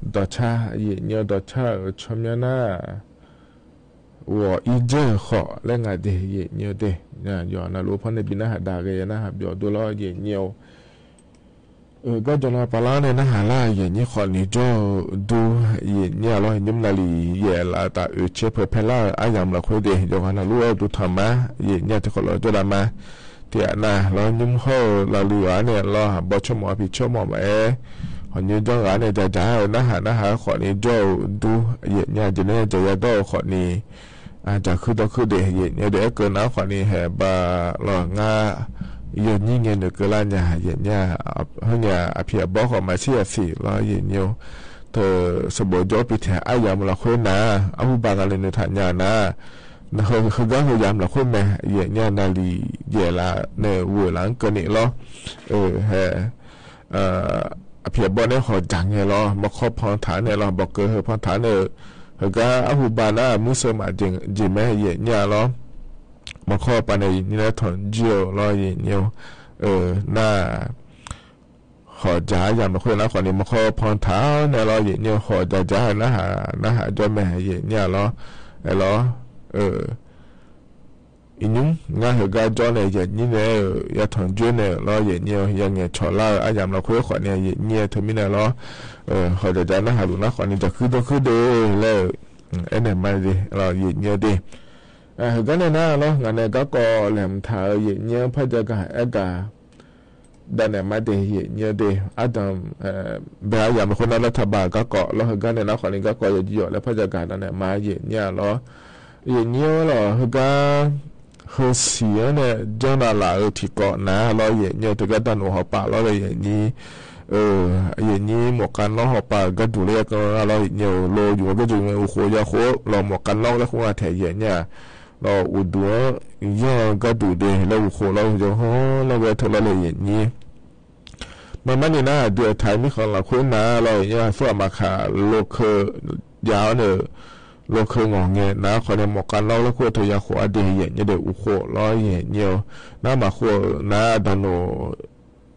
dawqcar, yaeqnyi-eu dawqcar-euq tsawrmyanr nar, ghawq irdzeur-euq khawf laer ngaq de, yaeqnyi-eu de. Yawqha navluf-eu pawnae bi narhaq daq ghae-a narhaq byawf dur lawr, yaeqnyi-eu. Garjawq nav pavlar nae narhaq lar, yaeqnyi khawfni jawr-eu dur, yaeqnyi-a lawr, nymr navlif yaef laf taf oeq caer peuq paelar-eu aryamq lafkhoer de, yawqha navluf-eu dur tanq ma, yaeqnyi-a tiqkhawf lawr jawrdav ma. Tiqghaq nav lawr, nymr hawr-eu lavluiv ghaq-anr nae lawr, bawr tsawrmawf-a pi tsawrmawf maqaer, hawq nymr janr ghaq-anr nae jaqjaq-eu narhaq narhaq-aer khawfni jawr-eu dur, yaeqnyi-a jeq nae jaqya dawr-eu khawfni, jaqkuir dawrkuir de, yaeqnyi-eu de. Aerkeuv nav-anr khawfni haeq ba lawr, ngar yawnyir ngae noeqkeuv lar nya, yaeqnyi-a. Heunya aqpiq aqbawr khawf maqshir yasiq lawr, yaeqnyi-eu. Teu sanqbof jawr pi taeq aryamq lafkhoer nar, arhuba nga le noeqtaq nya nar, heugar heu yamq lafkhoer mae, yaeqnyi-a navlif yaef laf nae ghoeq laf-anr keuvni lawr, hae aqpiq aqbawr nae hawq jaq ngae lawr, mawrkawr pan taq-anr nae lawr, bawqkeuv heu pan taq-anr nae-eu, heugar arhuba nar muir seuv maf jeq mae, yaeqnyi-a lawr. Mawrkawr pav nae yaeqnyi nae tanqjir-eu lawr, yaeqnyi-eu. Nar hawq jaq aryamq lafkhoer nar khawfni mawrkawr pan taq-anr nae lawr, yaeqnyi-eu, hawq jaq jaq-eu narhaq narhaq jawr mae, yaeqnyi-a lawr. Aerlawr, iqnymr ngar heugar jawr nae yaeqnyi nae-euq yatanq joer nae-euq lawr, yaeqnyi-eu. Yangaeq cawq lar-eu aryamq lafkhoer khawfni yaeqnyi-eu teumirnae lawr, hawq jaq jaq narhaq luf nar khawfni jaqkuir dawrkuir de laer-euq aernaeq ma de, yaeqnyi-eu de. Heugar nae nar lawr, ngaq nae garkawv laeqhmq taq-euq yaeqnyi-anr par jagaq aergaq davnaeq ma de, yaeqnyi-eu de. Ardanq bae aryamq lafkhoer nar lar taqbaq garkawv lawr, heugar nae nar khawfni garkawv yawjir yawq laer par jagaq davnaeq ma, yaeqnyi-a lawr. Yaeqnyi-anr lawr, heugar heusiq-anr nae janrnav laf-eu tiqkawv nar lawr, yaeqnyi-eu, teugar daqnoeq hawpaf lawr laer yaeqnyi, yaeqnyi mawfkhav nawr hawpaf-euq gharduq laer ya keuv-a lawr, yaeqnyi-eu, lo yuf-eu gharduq mae, uqkhof ya khof-awr lawr, mawfkhav nawr laer khoer nga taeq yaeqnyi-a lawr, uqduq-anr yanr-eu gharduq de laer uqkhof lawr, yawqha-anr lawr ghae teu lawr laer yaeqnyi. Marmarni nar aqdui aqtaq-eu mirkhanq lafkhoer nar lawr, yaeqnyi-a, aqsur aqmaqkaq lokeu jav-awr nae-euq lokeu ngawq ngae nar khawfni mawfkhav nawr laer khoer teu ya khof-a de, yaeqnyi de, uqkhof lawr, yaeqnyi-eu. Nar maqkhof-euq nar daqnoeq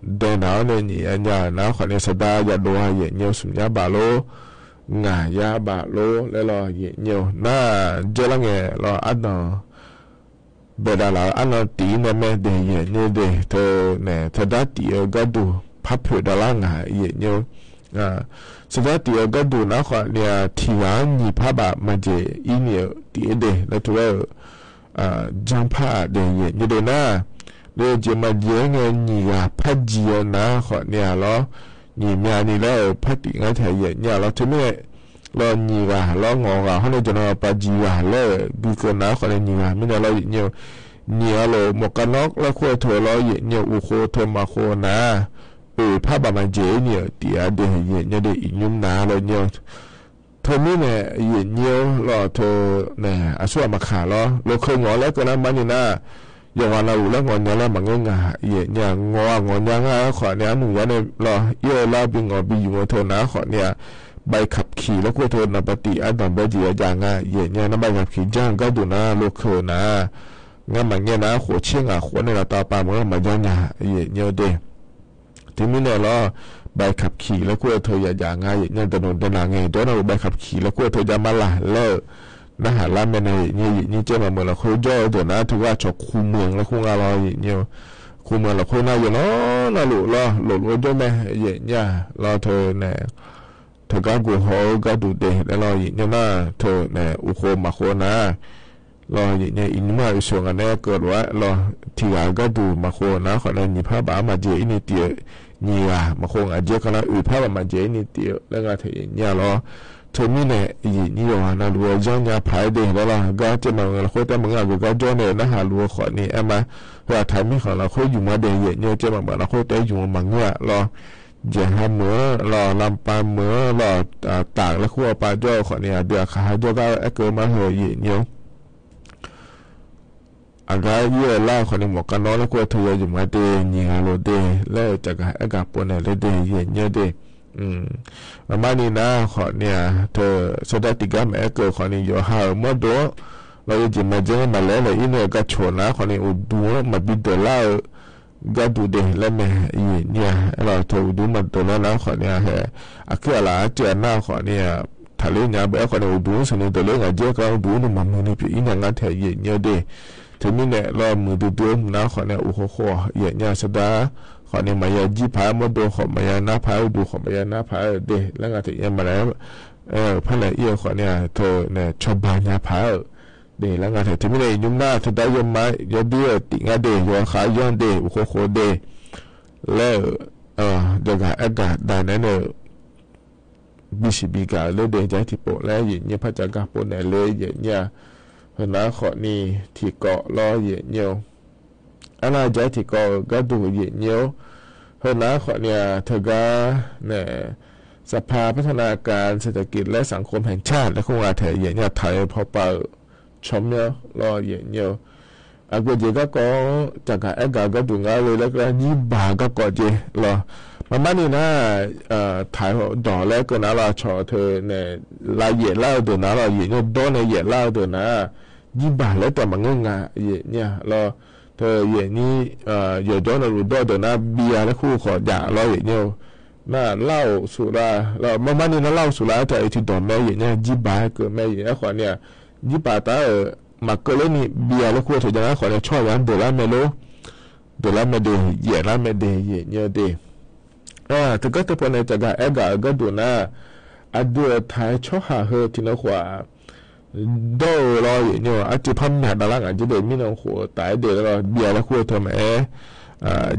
dae naq-awr nae nyiq ya nya-euq nar khawfni saqdaq yadov-a, yaeqnyi-eu, smq yar baf lor, ngaq yar baf lor laer lawr, yaeqnyi-eu. Nar dzeurlar ngae lawr, ardanq baedav laf-eu arnan tif-ir nae mae de, yaeqnyi de. Teu nae saqdaq tif-eu gharduq par poeq davlar ngaq, yaeqnyi-eu. Saqdaq tif-eu gharduq nar khawfni-a tiq ghaq-anr nyiq par baf maqjeq-ir ni-euq tif-ir de laer tov lar-euq janrpar-aq de, yaeqnyi de nar, le jeq maqjeq-aer ngae nyiq ghaq par jiq-eu nar khawfni-a lawr, nyiq myav ni laer-euq par tif ngar taeq yaeqnyi-a lawr. Teumirnae lawr, nyiq ghaq lawr, ngawq ghaq hawr nae jaqnan pav jiq ghaq laer-euq bi keuv nar khawfni nyiq ghaq mirnae lawr, yaeqnyi-eu. Nyiq ghaq lof mawfkhav nawr laer khoer-eu teu lawr, yaeqnyi-eu, uqkhof teu maqkhof nar, oeq par baf maqjeq-ir ni-euq tif-a de, yaeqnyi de, iqnymr nar lawr nyi-eu. Teumirnae yaeqnyi-eu lawr, teu nae aqsur aqmaqkaq lawr, lokeu ngawq laer keuv nar marni nar, yawqghaq navluf laer ngawq nya laer maqngeur nga, yaeqnyi-a, ngawq-aq ngawq nya ngar-aer khawfni arnuq yar nae lawr, ir-eu lar bi ngawq bi yuf-eu teu nar khawfni-a, ใบขับขี่ laer khoer teu naqpav tif ardanq bae jeq ya jav nga, yaeqnyi-a, nar ใบขับขี่ janr-eu gharduq nar lokeu nar, ngar maqngaeq nar khof tser ngaq khof-anr nae laftav pav maqngeur maqjanr nya, yaeqnyi-eu de. Teumirnae lawr, ใบขับขี่ laer khoer-eu teu ya jav nga, yaeqnyi-a, daqnoeq daev naq ngae jawr nar-euq ใบขับขี่ laer khoer-eu teu jav ma laq laer-euq narhaq lar mae nae, yaeqnyi, yaeqnyi caev maqmeuq lafkhoer jawr-eu deuq nar teugar cawq คูเมือง laer khoer nga lawr, yaeqnyi-eu. คูเมือง lafkhoer nar yawqnan navluf lawr, lofluf-eu jawr mae, yaeqnyi-a lawr, teu nae teugar gov haw-eu gharduq de laer lawr, yaeqnyi nar teu nae uqkhof maqkhof nar lawr, yaeqnyi iqnymr-aq oeqsheuq ngaq nae keuv lof-aer lawr, tiq ghaq-eu gharduq maqkhof nar khawfni nyiq par baf-anr maqjeq-ir ni tif-eu, nyiq ghaq maqkhof ngaq jeq keuv nar oeq par baf maqjeq-ir ni tif-eu laer nga taeq yaeqnyi-a lawr. Teumirnae yaeqnyi yawqghaq navluf-eu janrnya paq-aer de laer lawr, gar caev maqmeuq lafkhoer taef maqngeur-aq, geugar jawr nae narhaq luf-eu khawfni aer ma. Heu aqtaq-eu mirkhanq lafkhoer yuf ma de, yaeqnyi-eu caev maqmeuq lafkhoer taef yuf-eu maqngeur-a lawr. Jeqha meuq-anr lawr, lanpav meuq-anr lawr, taf laer khoer-eu pav jawr-eu khawfni aqdui aqkaq ha jawrgar-eu aerkeuv ma heu yaeqnyi-eu. Aqgar ir-eu lar-eu khawfni mawfkhav nawr laer khoer-eu teu ya yuf ma de, nyiq ghaq lof de laer-euq caqgaq aergaq pov naeq ler de, yaeqnyi-eu de. Maqmarni nar khawfni-aq, teu sawrdav tiqgar maqaer keuv khawfni yawqha-euq mawrdo-anr lawr, yawjeq maqjanr maqlaer laer ir nae-euq gar coq nar khawfni uqduq-anr maqbi deuq lar-eu garduq de laer mae. Yaeqnyir-a aerlawq, teu uqduq maqdeuq lar nar khawfni-a hae, aqkuir aqlaf arcuiv aqnar khawfni-a taqler nya bae aerkhawfni uqduq-anr sanqnui deuq ler ngaq jir-aer kar uqduq-anr nuima muiqni pyeuf-ir nya ngar tae yaeqnyir-eu de. Teumirnae lawr muiqdui dui-eu nar khawfni uqkhov khov-awq yaeqnyir-a sardar khawfni maqya jir paq-aer mawrdo khawf maqya nar paq-aer uqduq khawf maqya nar paq-aer de laer nga taef yaer maqlaer-aer, par nae ir-eu khawfni-a teu nae cawba nya paq-aer-euq de laer nga taef. Teumirnae iqnymr nar teu dar yawma yawdui-euq tif ngar de, yawkhav yanr de, uqkhov khov de laer-euq, jagaq aergaq daq naeq-aer nae-euq bisiq bigaq-euq ler de, jaqaer tiqpov laer yaeqnyir par cavgar pov naeq le yaeqnyir-a. Heunar khawfni tiqkawv lawr yaeqnyir-eu, arnar jaqaer tiqkawv-euq gharduq yaeqnyir-or, heunar khawfni-a teugar nae สภาพัฒนาการเศรษฐกิจและสังคมแห่งชาติ laer khoer nga tae yaeqnyir-a taq-eu pawpav-euq tsawrmyanr lawr yaeqnyir-eu. Aqgeu jeq garkawv-anr caqgaq aergaq gharduq ngar le laer keuv-a nyirbaq garkawv jeq lawr. Marmarni nar, taq-eu dawq laer keuv nar lawr aqcawq teu nae lav yaef lar-eu deuq nar lawr yaeqnyir dawr nae yaef lar-eu deuq nar, nyirbaq laer taef maqngeur nga yaeqnyir-a lawr. Teu yaeqnyir yawqjawr navluf dawr-eu deuq nar bi-a laer khoer khawf jav lawr yaeqnyir-eu. Nar lar-euq suflar lawr, marmarni nar lar-euq suflar-aer taef-eu tiqdawq mae yaeqnyir-a, nyirbaq-aer keuv mae yaeq aerkhawfni-a, nyirbaq taf-euq maqkeuv ler ni bi-a laer khoer teu jav nar khawfni tsawrhaq yar deuq lar mae lor. Deuq lar mae de, yaef lar mae de yaeqnyir-eu de. Teugar teu pawnae caqgaq aergaq-euq gharduq nar, aqdui-euq taq-aer tsawrhaq heu tiqnan khawf-aq, dawr-eu lawr yaeqnyir-eu, arcuiv par myaq davlar ngaq jir de mirnan khof-eu taf-aer de lawr bi-a laer khoer-eu teu maqaer,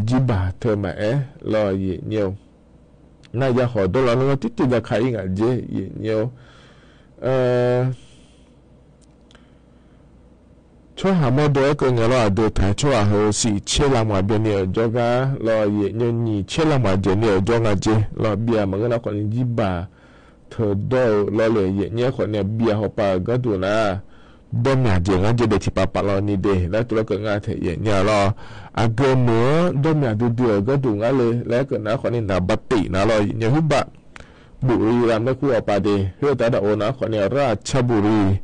jirbaq teu maqaer lawr yaeqnyir-eu. Nar yakhawf dawrlar nar tirtiv jaka-ir ngaq jir yaeqnyir-eu. Tsawrhaq mawrdo-aer keuv ngae lawr aqdui taq-aer tsawrhaq heu siqtser lavmaf byanni-euq jawrgar lawr yaeqnyir-eu, nyiq tser lavmaf jeq ni-euq jawr nga jeq lawr bi-a maqngeur nar khawfni jirbaq teu dawr-eu lawr le yaeqnyir khawfni bi-a hawpav-euq gharduq nar, dawrmyaq jeq ngar jeq daef tiqpav paf lawr ni de laer tuvlar keuv ngar tae yaeqnyir-a lawr. Aqgeu meuq-anr dawrmyaq duidui-euq gharduq ngar le laer keuv nar khawfni naqbav tif nar lawr yaeqnyir-eu, huirbaq bufri lam laer kur hawpav de, khoer-eu taf daq-or nar khawfni rar aqcarburi,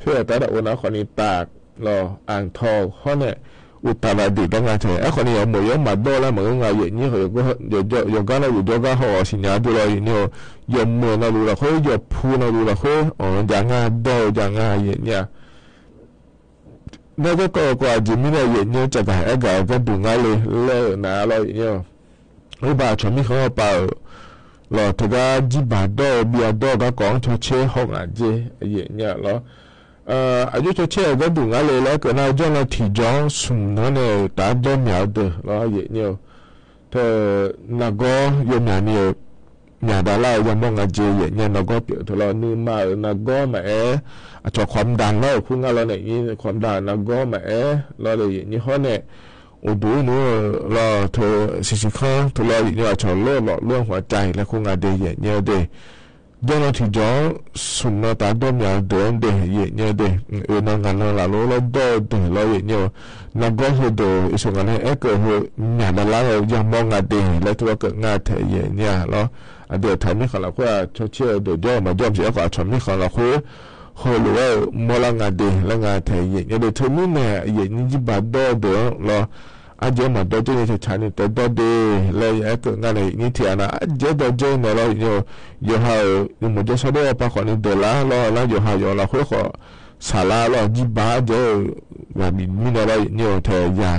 khoer-eu taf daq-or nar khawfni taf lawr aqtaw hawr nae uqtaf laf deuq dar nga tae aerkhawfni yawmeuq yawr maqdawr laer maqngeur nga yaeqnyir khawf, yawqgar navluf jawrgar haw-awq siqnya dur lawr yaeqnyir-eu, yawmeuq navluf lafkhoer yawqpu navluf lafkhoer-anr jav nga dawr-eu jav nga yaeqnyir-a. Nar garkawv-eu kawv-aq aqjeq mirnae yaeqnyir caqgaq aergaq-eu gharduq ngar le laer-euq nar lawr yaeqnyir-eu, oerba aqcawq mirkhanq-anr hawpav-euq lawr teugar jirbaq dawr-eu bi-a dawr-eu garkawv-anr cawtser haw ngaq jer yaeqnyir-a lawr. Aqjox cawtser-euq gharduq ngar le laer keuv nar jawrnan tiqjawq-anr smq nanr nae-euq taf-aer dawrmyaq-eu deuq lawr yaeqnyir-eu, teu nargawr yawmyaq ni-euq myaq davlar-eu yamawr nga jeq yaeqnyir-a, nargawr pyeuf teu lawr nuima-euq nargawr maqaer, aqcawq ความดัน lawr-euq kur ngar lawr nae yaeqnyir ความดัน nargawr maqaer lawr le yaeqnyir hawr nae uqduq-ir nmr-eu lawr teu siqsiq kanr teu lawr yaeqnyir aqcawq lor lawf lor-anr hawq caiq laer kur nga de yaeqnyir-eu de. Jawrnan tiqjawq-anr smq nan taf-aer dawrmyaq-eu deuq-anr de yaeqnyir-eu de. Oeq nan ngaq nan laflor lawr dawr-eu deuq lawr yaeqnyir-eu, nargawr heudeuq iqsaq ngaq nae aerkeuv heu myaq davlar-eu yamawr nga de laer tuvlar keuv ngar tae yaeqnyir-a lawr. Aqdui-euq taq mirkhanq lafkhoer-aq cawtser-eu deuq jawr-eu maqjawr maqsiq aerkhawf aqcawq mirkhanq lafkhoer heulof-aer-euq mawrlar nga de laer nga tae yaeqnyir de. Teumirnae yaeqnyir jirbaq dawr-eu deuq-anr lawr, ardzaeq-aer maqdawr dzer ni taqtsaq ni taef dawr de laer aerkeuv ngar nae yaeqnyir tiq ghaq nav ardzaeq-aer dawr dzer nae lawr yaeqnyir-eu, yawqha-euq yawmuiq jawrsar dawr-eu paq khawfni deuq lar lawr nar yawqha yawq lafkhoer khawf saqlar lawr jirbaq ardzaeq-aer-euq ghaq bif mirnae lawr yaeqnyir-eu tae ya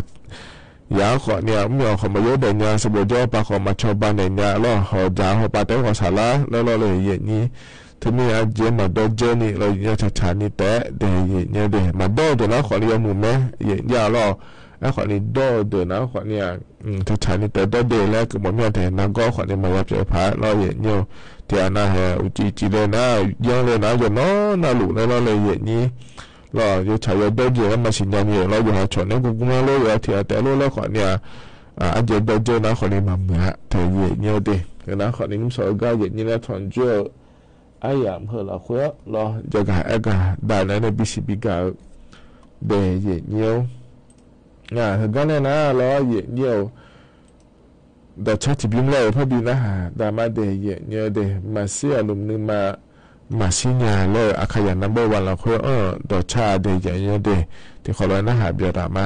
yaq-anr khawfni-aq mr-awq khawf maqyaer daef nya sanqbof jawr-eu paq khawf maqcawba naeq nya lawr hawq dzaq hawpav taef-aer khawf saqlar laer lawr le yaeqnyir. Teumirnae ardzaeq-aer maqdawr dzer ni lawr yaeqnyir taqtsaq ni taef-aer de yaeqnyir de. Maqdawr-eu deuq nar khawfni yawmuiq mae yaeqnyir-a lawr. Aerkhawfni dawr-eu deuq nar khawfni-aq taqtsaq ni taef dawr de laer keuv mawf mir-a taef nargawr khawfni maqya pyeuf paq-aer lawr yaeqnyir-eu. Tiq ghaq nav hae uqcif cif le nar yanr le nar yawqnan navluf laer lawr le yaeqnyir lawr yawtsaq yawdawr jeq-aer maqsiq nya ni-euq lawr yawqha cawq naeq-aer gurgur mar lor yawqha tiq ghaq taef lor laer khawfni-aq ardzaeq dawr dzer nar khawfni maqmuiq-a taef yaeqnyir-eu de. Nar khawfni nymrsawq-eu gar yaeqnyir laer tanqjoer-eu aryamq heu lafkhoer lawr jagaq aergaq daq nae nae bisiq bigaq-eu de yaeqnyir-or. Heugar nae nar lawr yaeqnyir-eu dawqcar tiqbymr laer-euq parbi narhaq daqma de yaeqnyir-eu de. Maqshir aqlmq nuima maqshir nya laer-euq aqkaqyaq navbawr ghaq lafkhoer anr-euq dawqcar de yaeqnyir-eu de. Tiqkhawf lof-aer narhaq byawq daqma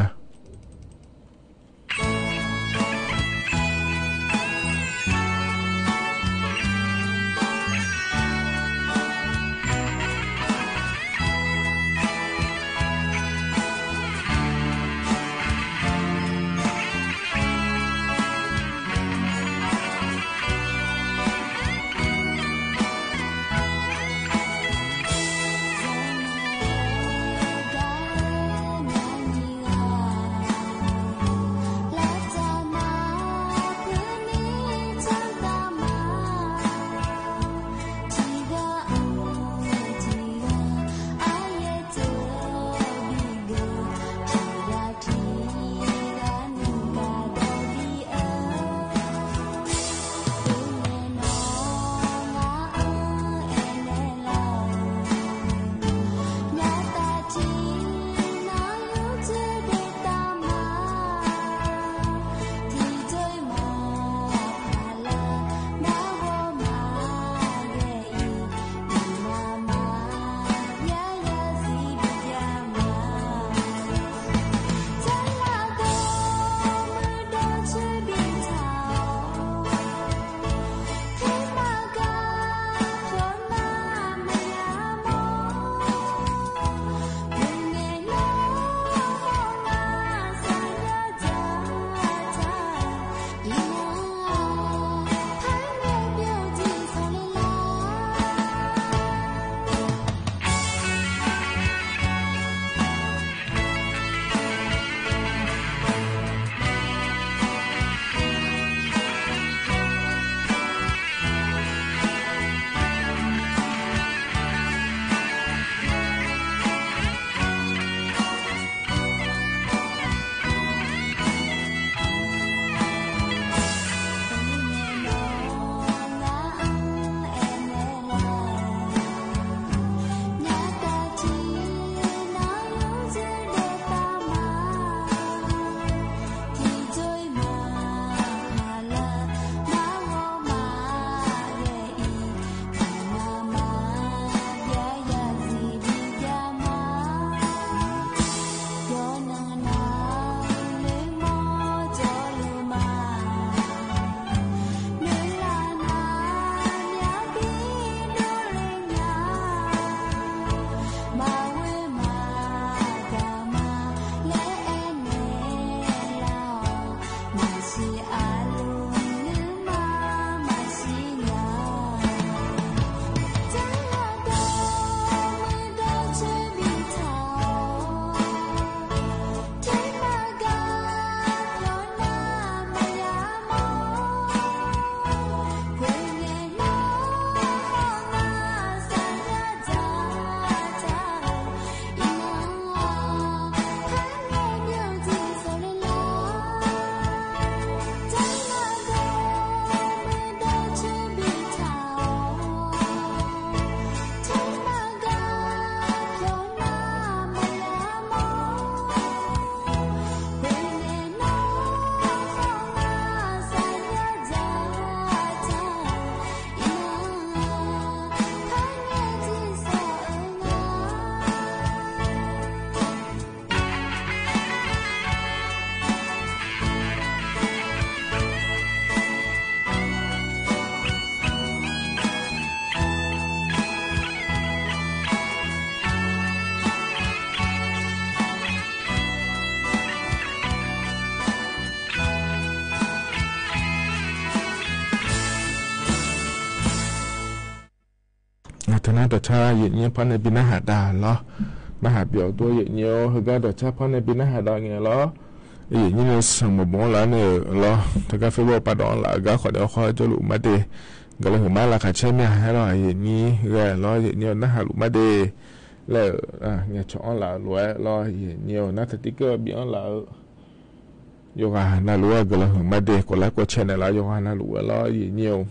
Teunar dawqcar yaeqnyir par nae bi narhaq dav lawr. Narhaq byawf dur-awr yaeqnyir-or, heugar dawqcar par nae bi narhaq dav ngae lawr. Yaeqnyir nae sanqbof bof-anr laf nae-euq lawr. Teugar Facebook pav dawq-anr laf-eu gar khawf nae awr khawr jawrluf mar de. Guiqlanq huiqma laqkhaq caer mya-aer lawr, yaeqnyir ghae lawr, yaeqnyir-or narhaq luf mar de. Laer-euq ngaeqcawq-anr laf-eu lof-aer lawr, yaeqnyir-or nar taqtiv keuv bi-anr laf-eu yawqghaq navluf-aer guiqlanq huiqma de. Kawv lar kawv cae naeqlaf-eu yawqghaq navluf-aer lawr, yaeqnyir-or.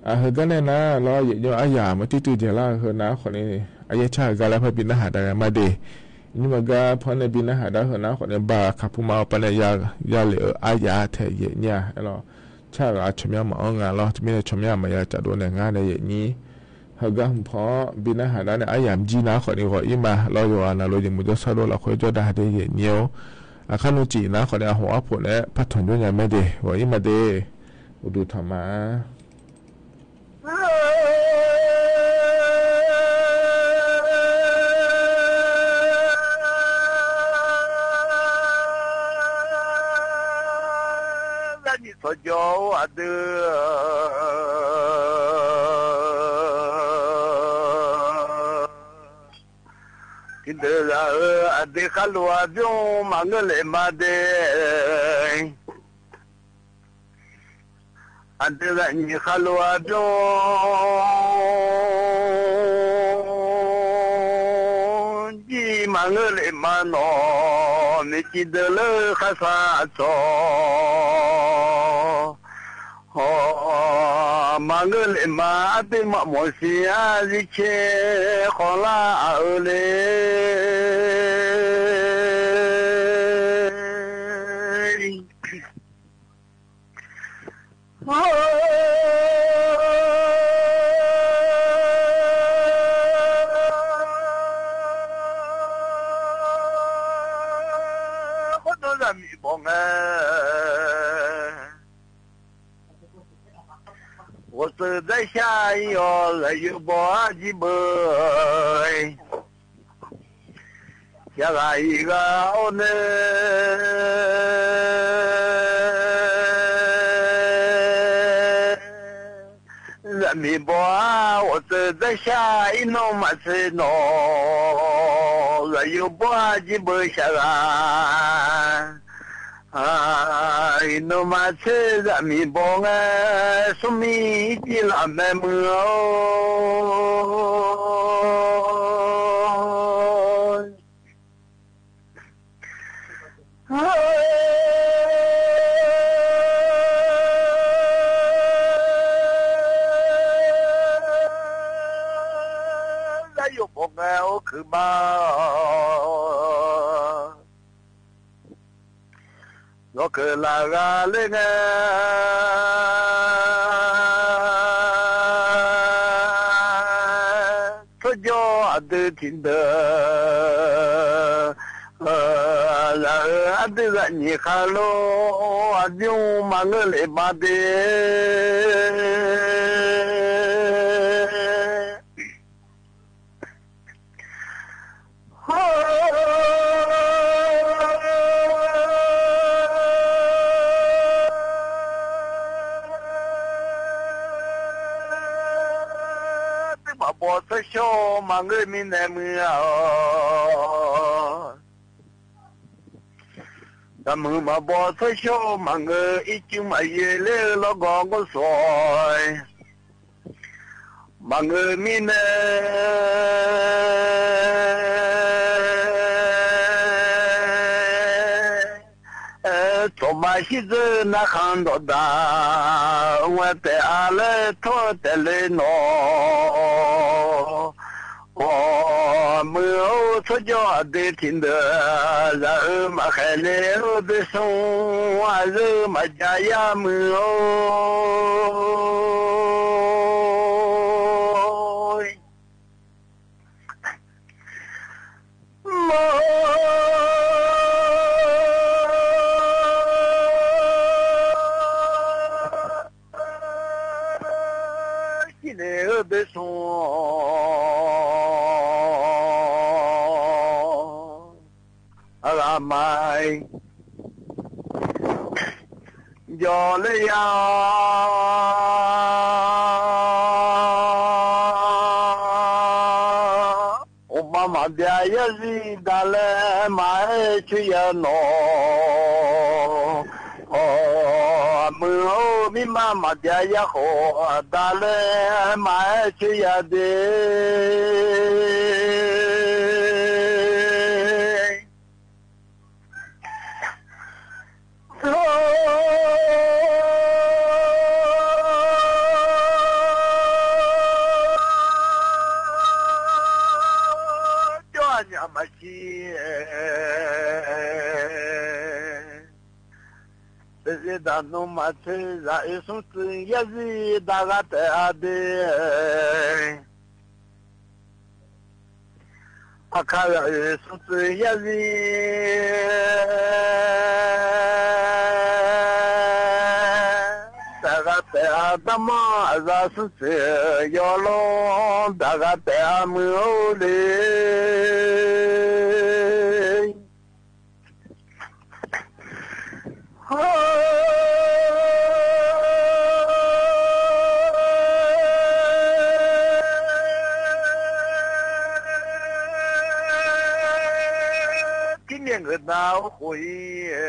Aq, heugar nae nar lawr, yaeqnyir-or aryaq maqtuir tuiv jeq lar-eu heu nav-aer khawf nae, aryaer car-eu gar laer par bi narhaq dav ghae mar de. Nymr maqgar par nae bi narhaq dav-eu heu nav-aer khawf nae, ba kaqpur mar-eu par nae ya lef-eu aryaq taeq yaeqnyir-a aer lawr. Car-eu ghaq tsawrmyanr maqanr nga lawr, teumirnae tsawrmyanr maqya caf dov naeq ngar nae yaeqnyir. Heugar hmq paw-anr bi narhaq dav nae aryamq jir nav-aer khawf nae ghawq-ir ma lawr, yawqghaq navluf jeq mq jawr sar dov lafkhoer jawr dav de yaeqnyir-or. Aqkar nuiciq nav-aer khawf nae aqhof arpoq naeq-aer par tanq jawr nya mae de, ghawq-ir ma de. Uqduq tanq ma-a. Zaqnyiq tsawrjawr-or aqdui, tiqdeuq zaq-euq aqdui kharlof-aer bymr maqngeur lef ma de. Aqdui zaqnyiq kharlof-aer bymr jir maqngeur lef ma nawq, miqcif deuq leur kharsav tsawq. Hawq, maqngeur lef ma ardui maqmawf siq-a zircaer khawf lar-euq le. Khawr dawr zaqmiq bawq ngae, ghawqtseuf darshar-ir-awq, zaqyo bawq-ar jir beu. Yagaq iq ghaq-awr nae, zaqmiq bawq-ar ghawqtseuf darshar-ir nawr maqtser nawq, zaqyo bawq-ar jir beu shaq ghaq. Iqnan maqtser zaqmiq bawq ngae, smrmir ircir laf mae muiq-or. Zaqyo bawq ngae or keuq ma-awq. Yawkeuq laf ghaq ler ngae, tsawrjawr aqdui tiqdeuq, zaq-euq aqdui zaqnyiq kharlof-aer bymr maqngeur lef ma de. Aqduimaf baw tsawrshawr maqngeur mirnae muiq-awq. Zaqmuiq maqbaw tsawrshawr maqngeur, ircuf maqyaer ler-eu lawrgawv ngawr sawq-aer maqngeur mirnae, tsawqma shirdzeur narkhan dawqdaq, ngae taef-a laer tawr-eu taef le nawq. Awq, muiq-or tsawrjawr aqdui tiqdeuq, zaq-eu maqkhaeq le-eu bersmr, aqzeu maqjav yar muiq-or. Mawr shir le-eu bersmr, aqghaq ma-aer jawr ler ya-awr. maqbyav yarzir daq laer maqaer coer ya nawq. Awq, aqmui-or, mirma maqbyav yarkhawf daq laer maqaer coer ya de. Jawr-aq nyaf maqsiq-aer, saqzir daq nmr maqtser zaq oe smr tsuif yarzir daq gha taef-a de. Aqkar zaq oe smr tsuif yarzir daq gha taef-a, darmanr aqzaf smr tsuif yawlor daq gha taef-a muiq-or le. Tirmyaeq ngeuq nav-awr khof-ir,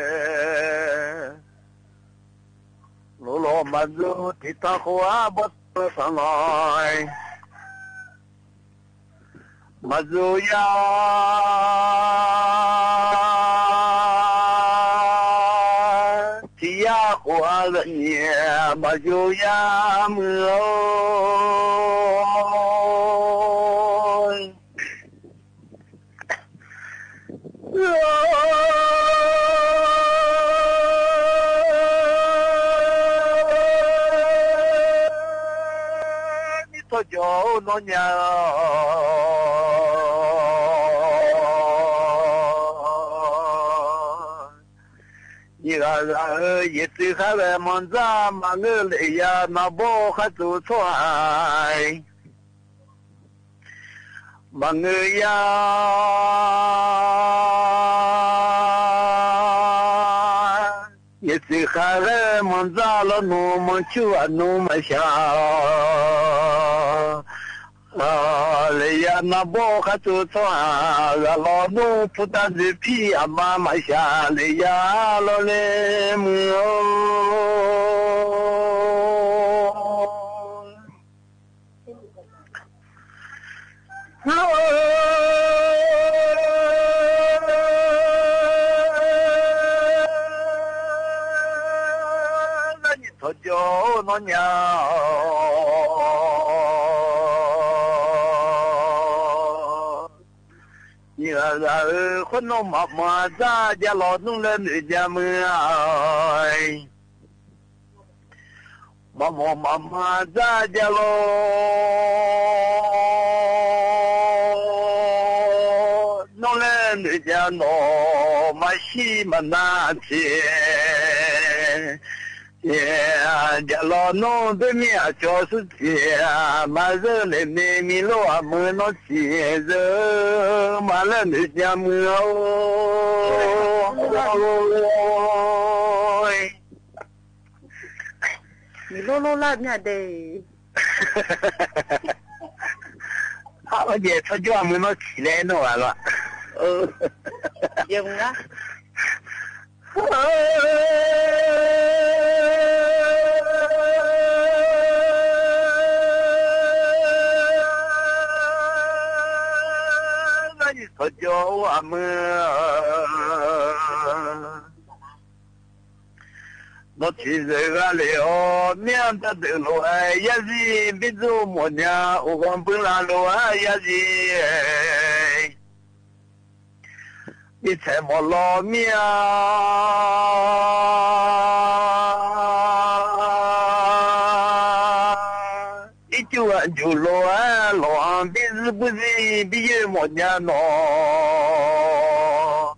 loflawq maqdzur tiqtanq khof-ar bawrtsanq sanq lanq-aer, maqdzur yar tiq yar khof-ar zaqnyiq maqdzur yar muiq-or. Nir tsawrjawq-or nawr nya-awq. Nyiq ghaq ghaq-eu yaeqtsuif khar ghae manrdzar maqngeur lef ya navbawr khar tsuif tsawrhaq maqngeur ya. Yaeqtsuif khar ghae manrdzar lawnmr manrcur aqnmr maqshaq lef ya navbawr khar tsuif tsawrhaq ghaq lawnmr purtav dzoeqpir aqma maqshaq lef ya lawrle muiq-or. Tsawrjawq-or nawr nya-awq. Nyiq ghaq ghaq-euq khoer nawr maqmanq dzar jav lawnmr laer noeq jav muiq-a. Maqmawf maqmanq dzar jav lawnmr laer noeq jav nawq maqshir maqnar tiq. Jav lawnmr doermir aqcawq smr tiq, maqzeur lef ni miqlor aqmui nawr tiq zeur ma laer noeq jav muiq-or. Miqlor lor lar mya de. Aqjeq tsawrjawr aqmui nawr tiq laer nawr ghaq lawr. Tsawrjawr-or aqmui, nawr tiq zeuq gha lef-awr mir-anr dardeuq lof-aer yarzir birdzur mawfnya, uqghanq buirlav lof-aer yarzir mirtsaeq mawf law mir-a. Ircuf ghaq juq lof-aer lawq-anr birzir burzir biryoer mawfnya nawq.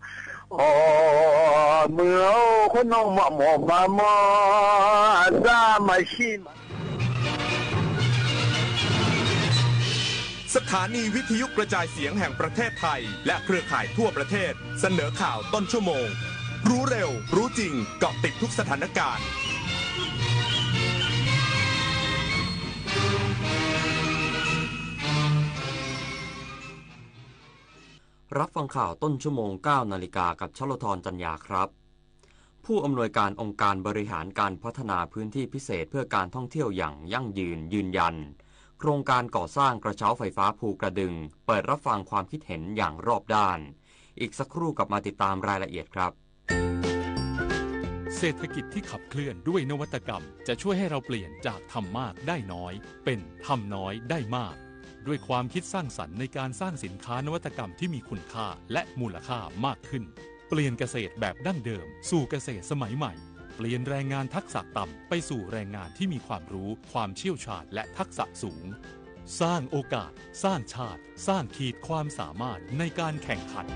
Awq, muiq-or khoer nawr maqmawf maqmanr aqdzar maqshir ma. สถานีวิทยุกระจายเสียงแห่งประเทศไทย และเครือข่ายทั่วประเทศ เสนอข่าวต้นชั่วโมง รู้เร็ว รู้จริง เกาะติดทุกสถานการณ์ รับฟังข่าวต้นชั่วโมง เก้านาฬิกา กับชลธร จันยาครับ ผู้อำนวยการองค์การบริหารการพัฒนาพื้นที่พิเศษเพื่อการท่องเที่ยวอย่างยั่งยืนยืนยัน โครงการก่อสร้างกระเช้าไฟฟ้าภูกระดึง เปิดรับฟังความคิดเห็นอย่างรอบด้าน อีกสักครู่กลับมาติดตามรายละเอียดครับ เศรษฐกิจที่ขับเคลื่อนด้วยนวัตกรรม จะช่วยให้เราเปลี่ยนจากทำมากได้น้อย เป็นทำน้อยได้มาก ด้วยความคิดสร้างสรรค์ในการสร้างสินค้านวัตกรรมที่มีคุณค่าและมูลค่ามากขึ้น เปลี่ยนเกษตรแบบดั้งเดิมสู่เกษตรสมัยใหม่ เปลี่ยนแรงงานทักษะต่ำไปสู่แรงงานที่มีความรู้ ความเชี่ยวชาญ และทักษะสูง สร้างโอกาส สร้างชาติ สร้างขีดความสามารถในการแข่งขัน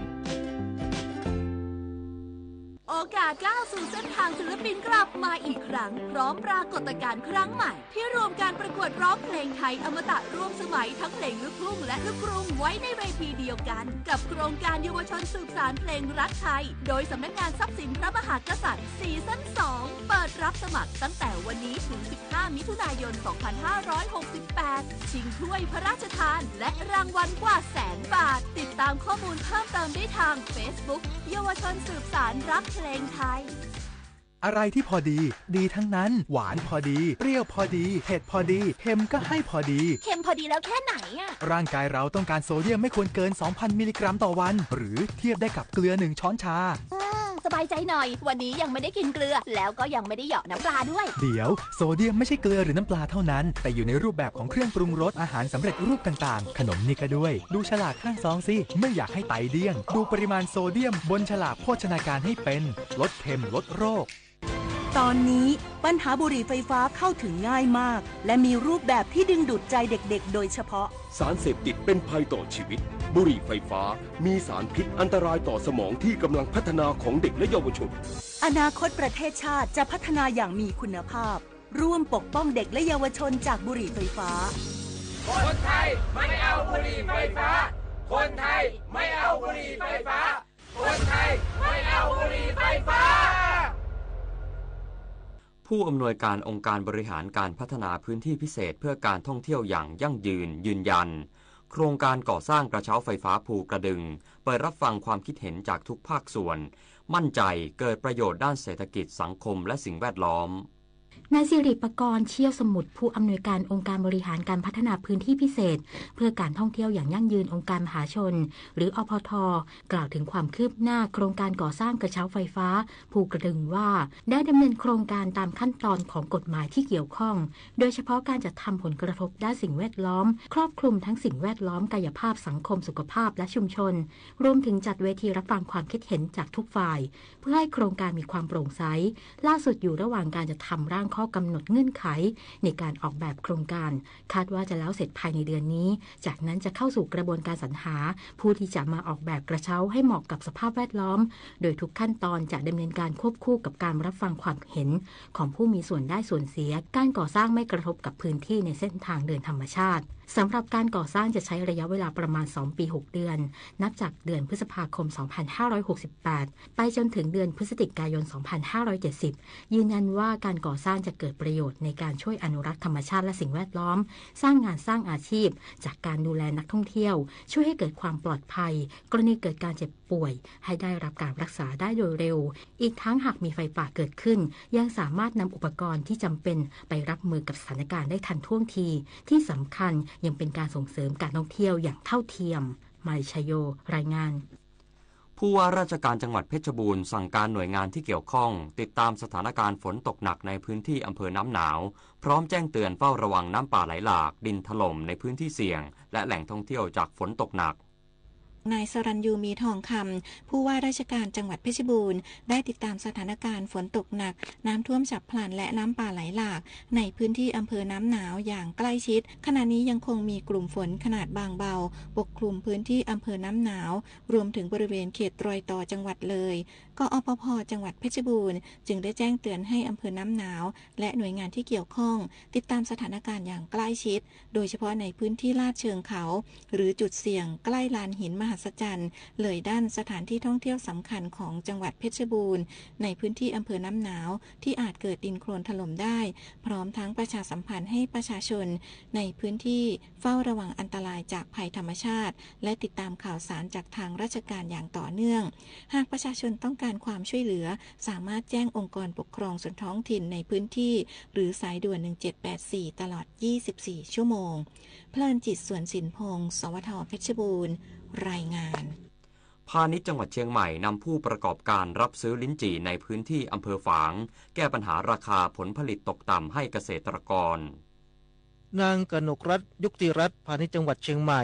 โอกาสก้าวสู่เส้นทางศิลปินกลับมาอีกครั้ง พร้อมปรากฏการณ์ครั้งใหม่ ที่รวมการประกวดร้องเพลงไทยอมตะร่วมสมัยทั้งเพลงลูกทุ่งและลูกกรุงไว้ในเวทีเดียวกัน กับโครงการเยาวชนสืบสานเพลงรักไทย โดยสำนักงานทรัพย์สินพระมหากษัตริย์ ซีซั่นสอง เปิดรับสมัครตั้งแต่วันนี้ถึง สิบห้า มิถุนายน สองพันห้าร้อยหกสิบแปด ชิงถ้วยพระราชทาน และรางวัลกว่าแสนบาท ติดตามข้อมูลเพิ่มเติมได้ทาง Facebook เยาวชนสืบสานรักเพลงไทย อะไรที่พอดี ดีทั้งนั้น หวานพอดี เปรี้ยวพอดี เผ็ดพอดี เค็มก็ให้พอดี เค็มพอดีแล้วแค่ไหนอะ ร่างกายเราต้องการโซเดียมไม่ควรเกิน สองพัน มิลลิกรัมต่อวัน หรือเทียบได้กับเกลือหนึ่งช้อนชา อืม สบายใจหน่อย วันนี้ยังไม่ได้กินเกลือ แล้วก็ยังไม่ได้เหยาะน้ำปลาด้วย เดี๋ยว โซเดียมไม่ใช่เกลือหรือน้ำปลาเท่านั้น แต่อยู่ในรูปแบบของเครื่องปรุงรส อาหารสำเร็จรูปต่างๆ ขนมนี่ก็ด้วย ดูฉลากข้างซองสิ ไม่อยากให้ไตเดี้ยง ดูปริมาณโซเดียมบนฉลากโภชนาการให้เป็น ลดเค็มลดโรค ตอนนี้ปัญหาบุหรี่ไฟฟ้าเข้าถึงง่ายมาก และมีรูปแบบที่ดึงดูดใจเด็กๆ โดยเฉพาะ สารเสพติดเป็นภัยต่อชีวิต บุหรี่ไฟฟ้า มีสารพิษอันตรายต่อสมองที่กำลังพัฒนาของเด็กและเยาวชน อนาคตประเทศชาติจะพัฒนาอย่างมีคุณภาพ ร่วมปกป้องเด็กและเยาวชนจากบุหรี่ไฟฟ้า คนไทยไม่เอาบุหรี่ไฟฟ้า คนไทยไม่เอาบุหรี่ไฟฟ้า คนไทยไม่เอาบุหรี่ไฟฟ้า ผู้อำนวยการองค์การบริหารการพัฒนาพื้นที่พิเศษเพื่อการท่องเที่ยวอย่างยั่งยืนยืนยัน โครงการก่อสร้างกระเช้าไฟฟ้าภูกระดึง เปิดรับฟังความคิดเห็นจากทุกภาคส่วน มั่นใจเกิดประโยชน์ด้านเศรษฐกิจ สังคม และสิ่งแวดล้อม นายสิริปกรณ์ เชี่ยวสมุทร ผู้อำนวยการองค์การบริหารการพัฒนาพื้นที่พิเศษ เพื่อการท่องเที่ยวอย่างยั่งยืนองค์การมหาชน หรือ อพท กล่าวถึงความคืบหน้าโครงการก่อสร้างกระเช้าไฟฟ้าภูกระดึงว่า ได้ดำเนินโครงการตามขั้นตอนของกฎหมายที่เกี่ยวข้อง โดยเฉพาะการจัดทำผลกระทบด้านสิ่งแวดล้อม ครอบคลุมทั้งสิ่งแวดล้อม กายภาพ สังคม สุขภาพ และชุมชน รวมถึงจัดเวทีรับฟังความคิดเห็นจากทุกฝ่าย เพื่อให้โครงการมีความโปร่งใส ล่าสุดอยู่ระหว่างการจัดทำร่างข้อกำหนดเงื่อนไขในการออกแบบโครงการ คาดว่าจะแล้วเสร็จภายในเดือนนี้ จากนั้นจะเข้าสู่กระบวนการสรรหาผู้ที่จะมาออกแบบกระเช้าให้เหมาะกับสภาพแวดล้อม โดยทุกขั้นตอนจะดำเนินการควบคู่กับการรับฟังความเห็นของผู้มีส่วนได้ส่วนเสีย การก่อสร้างไม่กระทบกับพื้นที่ในเส้นทางเดินธรรมชาติ สำหรับการก่อสร้างจะใช้ระยะเวลาประมาณ สอง ปี หก เดือน นับจากเดือนพฤษภาคม สองพันห้าร้อยหกสิบแปด ไปจนถึงเดือนพฤศจิกายน สองพันห้าร้อยเจ็ดสิบ ยืนยันว่าการก่อสร้างจะเกิดประโยชน์ในการช่วยอนุรักษ์ธรรมชาติและสิ่งแวดล้อม สร้างงานสร้างอาชีพ จากการดูแลนักท่องเที่ยว ช่วยให้เกิดความปลอดภัย กรณีเกิดการเจ็บป่วย ให้ได้รับการรักษาได้โดยเร็ว อีกทั้งหากมีไฟป่าเกิดขึ้น ยังสามารถนำอุปกรณ์ที่จำเป็นไปรับมือกับสถานการณ์ได้ทันท่วงที ที่สำคัญยังเป็นการส่งเสริมการท่องเที่ยวอย่างเท่าเทียม มาริชโย รายงาน ผู้ว่าราชการจังหวัดเพชรบูรณ์สั่งการหน่วยงานที่เกี่ยวข้องติดตามสถานการณ์ฝนตกหนักในพื้นที่อำเภอน้ำหนาว พร้อมแจ้งเตือนเฝ้าระวังน้ำป่าไหลหลาก ดินถล่มในพื้นที่เสี่ยง และแหล่งท่องเที่ยวจากฝนตกหนัก นายสรัญยู มีทองคำ ผู้ว่าราชการจังหวัดเพชรบูรณ์ ได้ติดตามสถานการณ์ฝนตกหนัก น้ำท่วมฉับพลัน และน้ำป่าไหลหลาก ในพื้นที่อำเภอน้ำหนาวอย่างใกล้ชิด ขณะนี้ยังคงมีกลุ่มฝนขนาดบางเบา ปกคลุมพื้นที่อำเภอน้ำหนาว รวมถึงบริเวณเขตรอยต่อจังหวัดเลย กอปภ จังหวัดเพชรบูรณ์ จึงได้แจ้งเตือนให้อำเภอน้ำหนาว และหน่วยงานที่เกี่ยวข้อง ติดตามสถานการณ์อย่างใกล้ชิด โดยเฉพาะในพื้นที่ลาดเชิงเขา หรือจุดเสี่ยงใกล้ลานหินมหัศจรรย์ เลยด้านสถานที่ท่องเที่ยวสำคัญของจังหวัดเพชรบูรณ์ ในพื้นที่อำเภอน้ำหนาว ที่อาจเกิดดินโคลนถล่มได้ พร้อมทั้งประชาสัมพันธ์ให้ประชาชนในพื้นที่เฝ้าระวังอันตรายจากภัยธรรมชาติ และติดตามข่าวสารจากทางราชการอย่างต่อเนื่อง หากประชาชนต้องการความช่วยเหลือ สามารถแจ้งองค์กรปกครองส่วนท้องถิ่นในพื้นที่ หรือสายด่วน หนึ่งเจ็ดแปดสี่ ตลอด ยี่สิบสี่ ชั่วโมง เพลินจิต สวนสินพงศ์ สวท เพชรบูรณ์ รายงาน พาณิชย์จังหวัดเชียงใหม่นำผู้ประกอบการรับซื้อลิ้นจี่ในพื้นที่อำเภอฝาง แก้ปัญหาราคาผลผลิตตกต่ำให้เกษตรกร นางกนกรัตน์ ยุคติรัตน์ พาณิชย์จังหวัดเชียงใหม่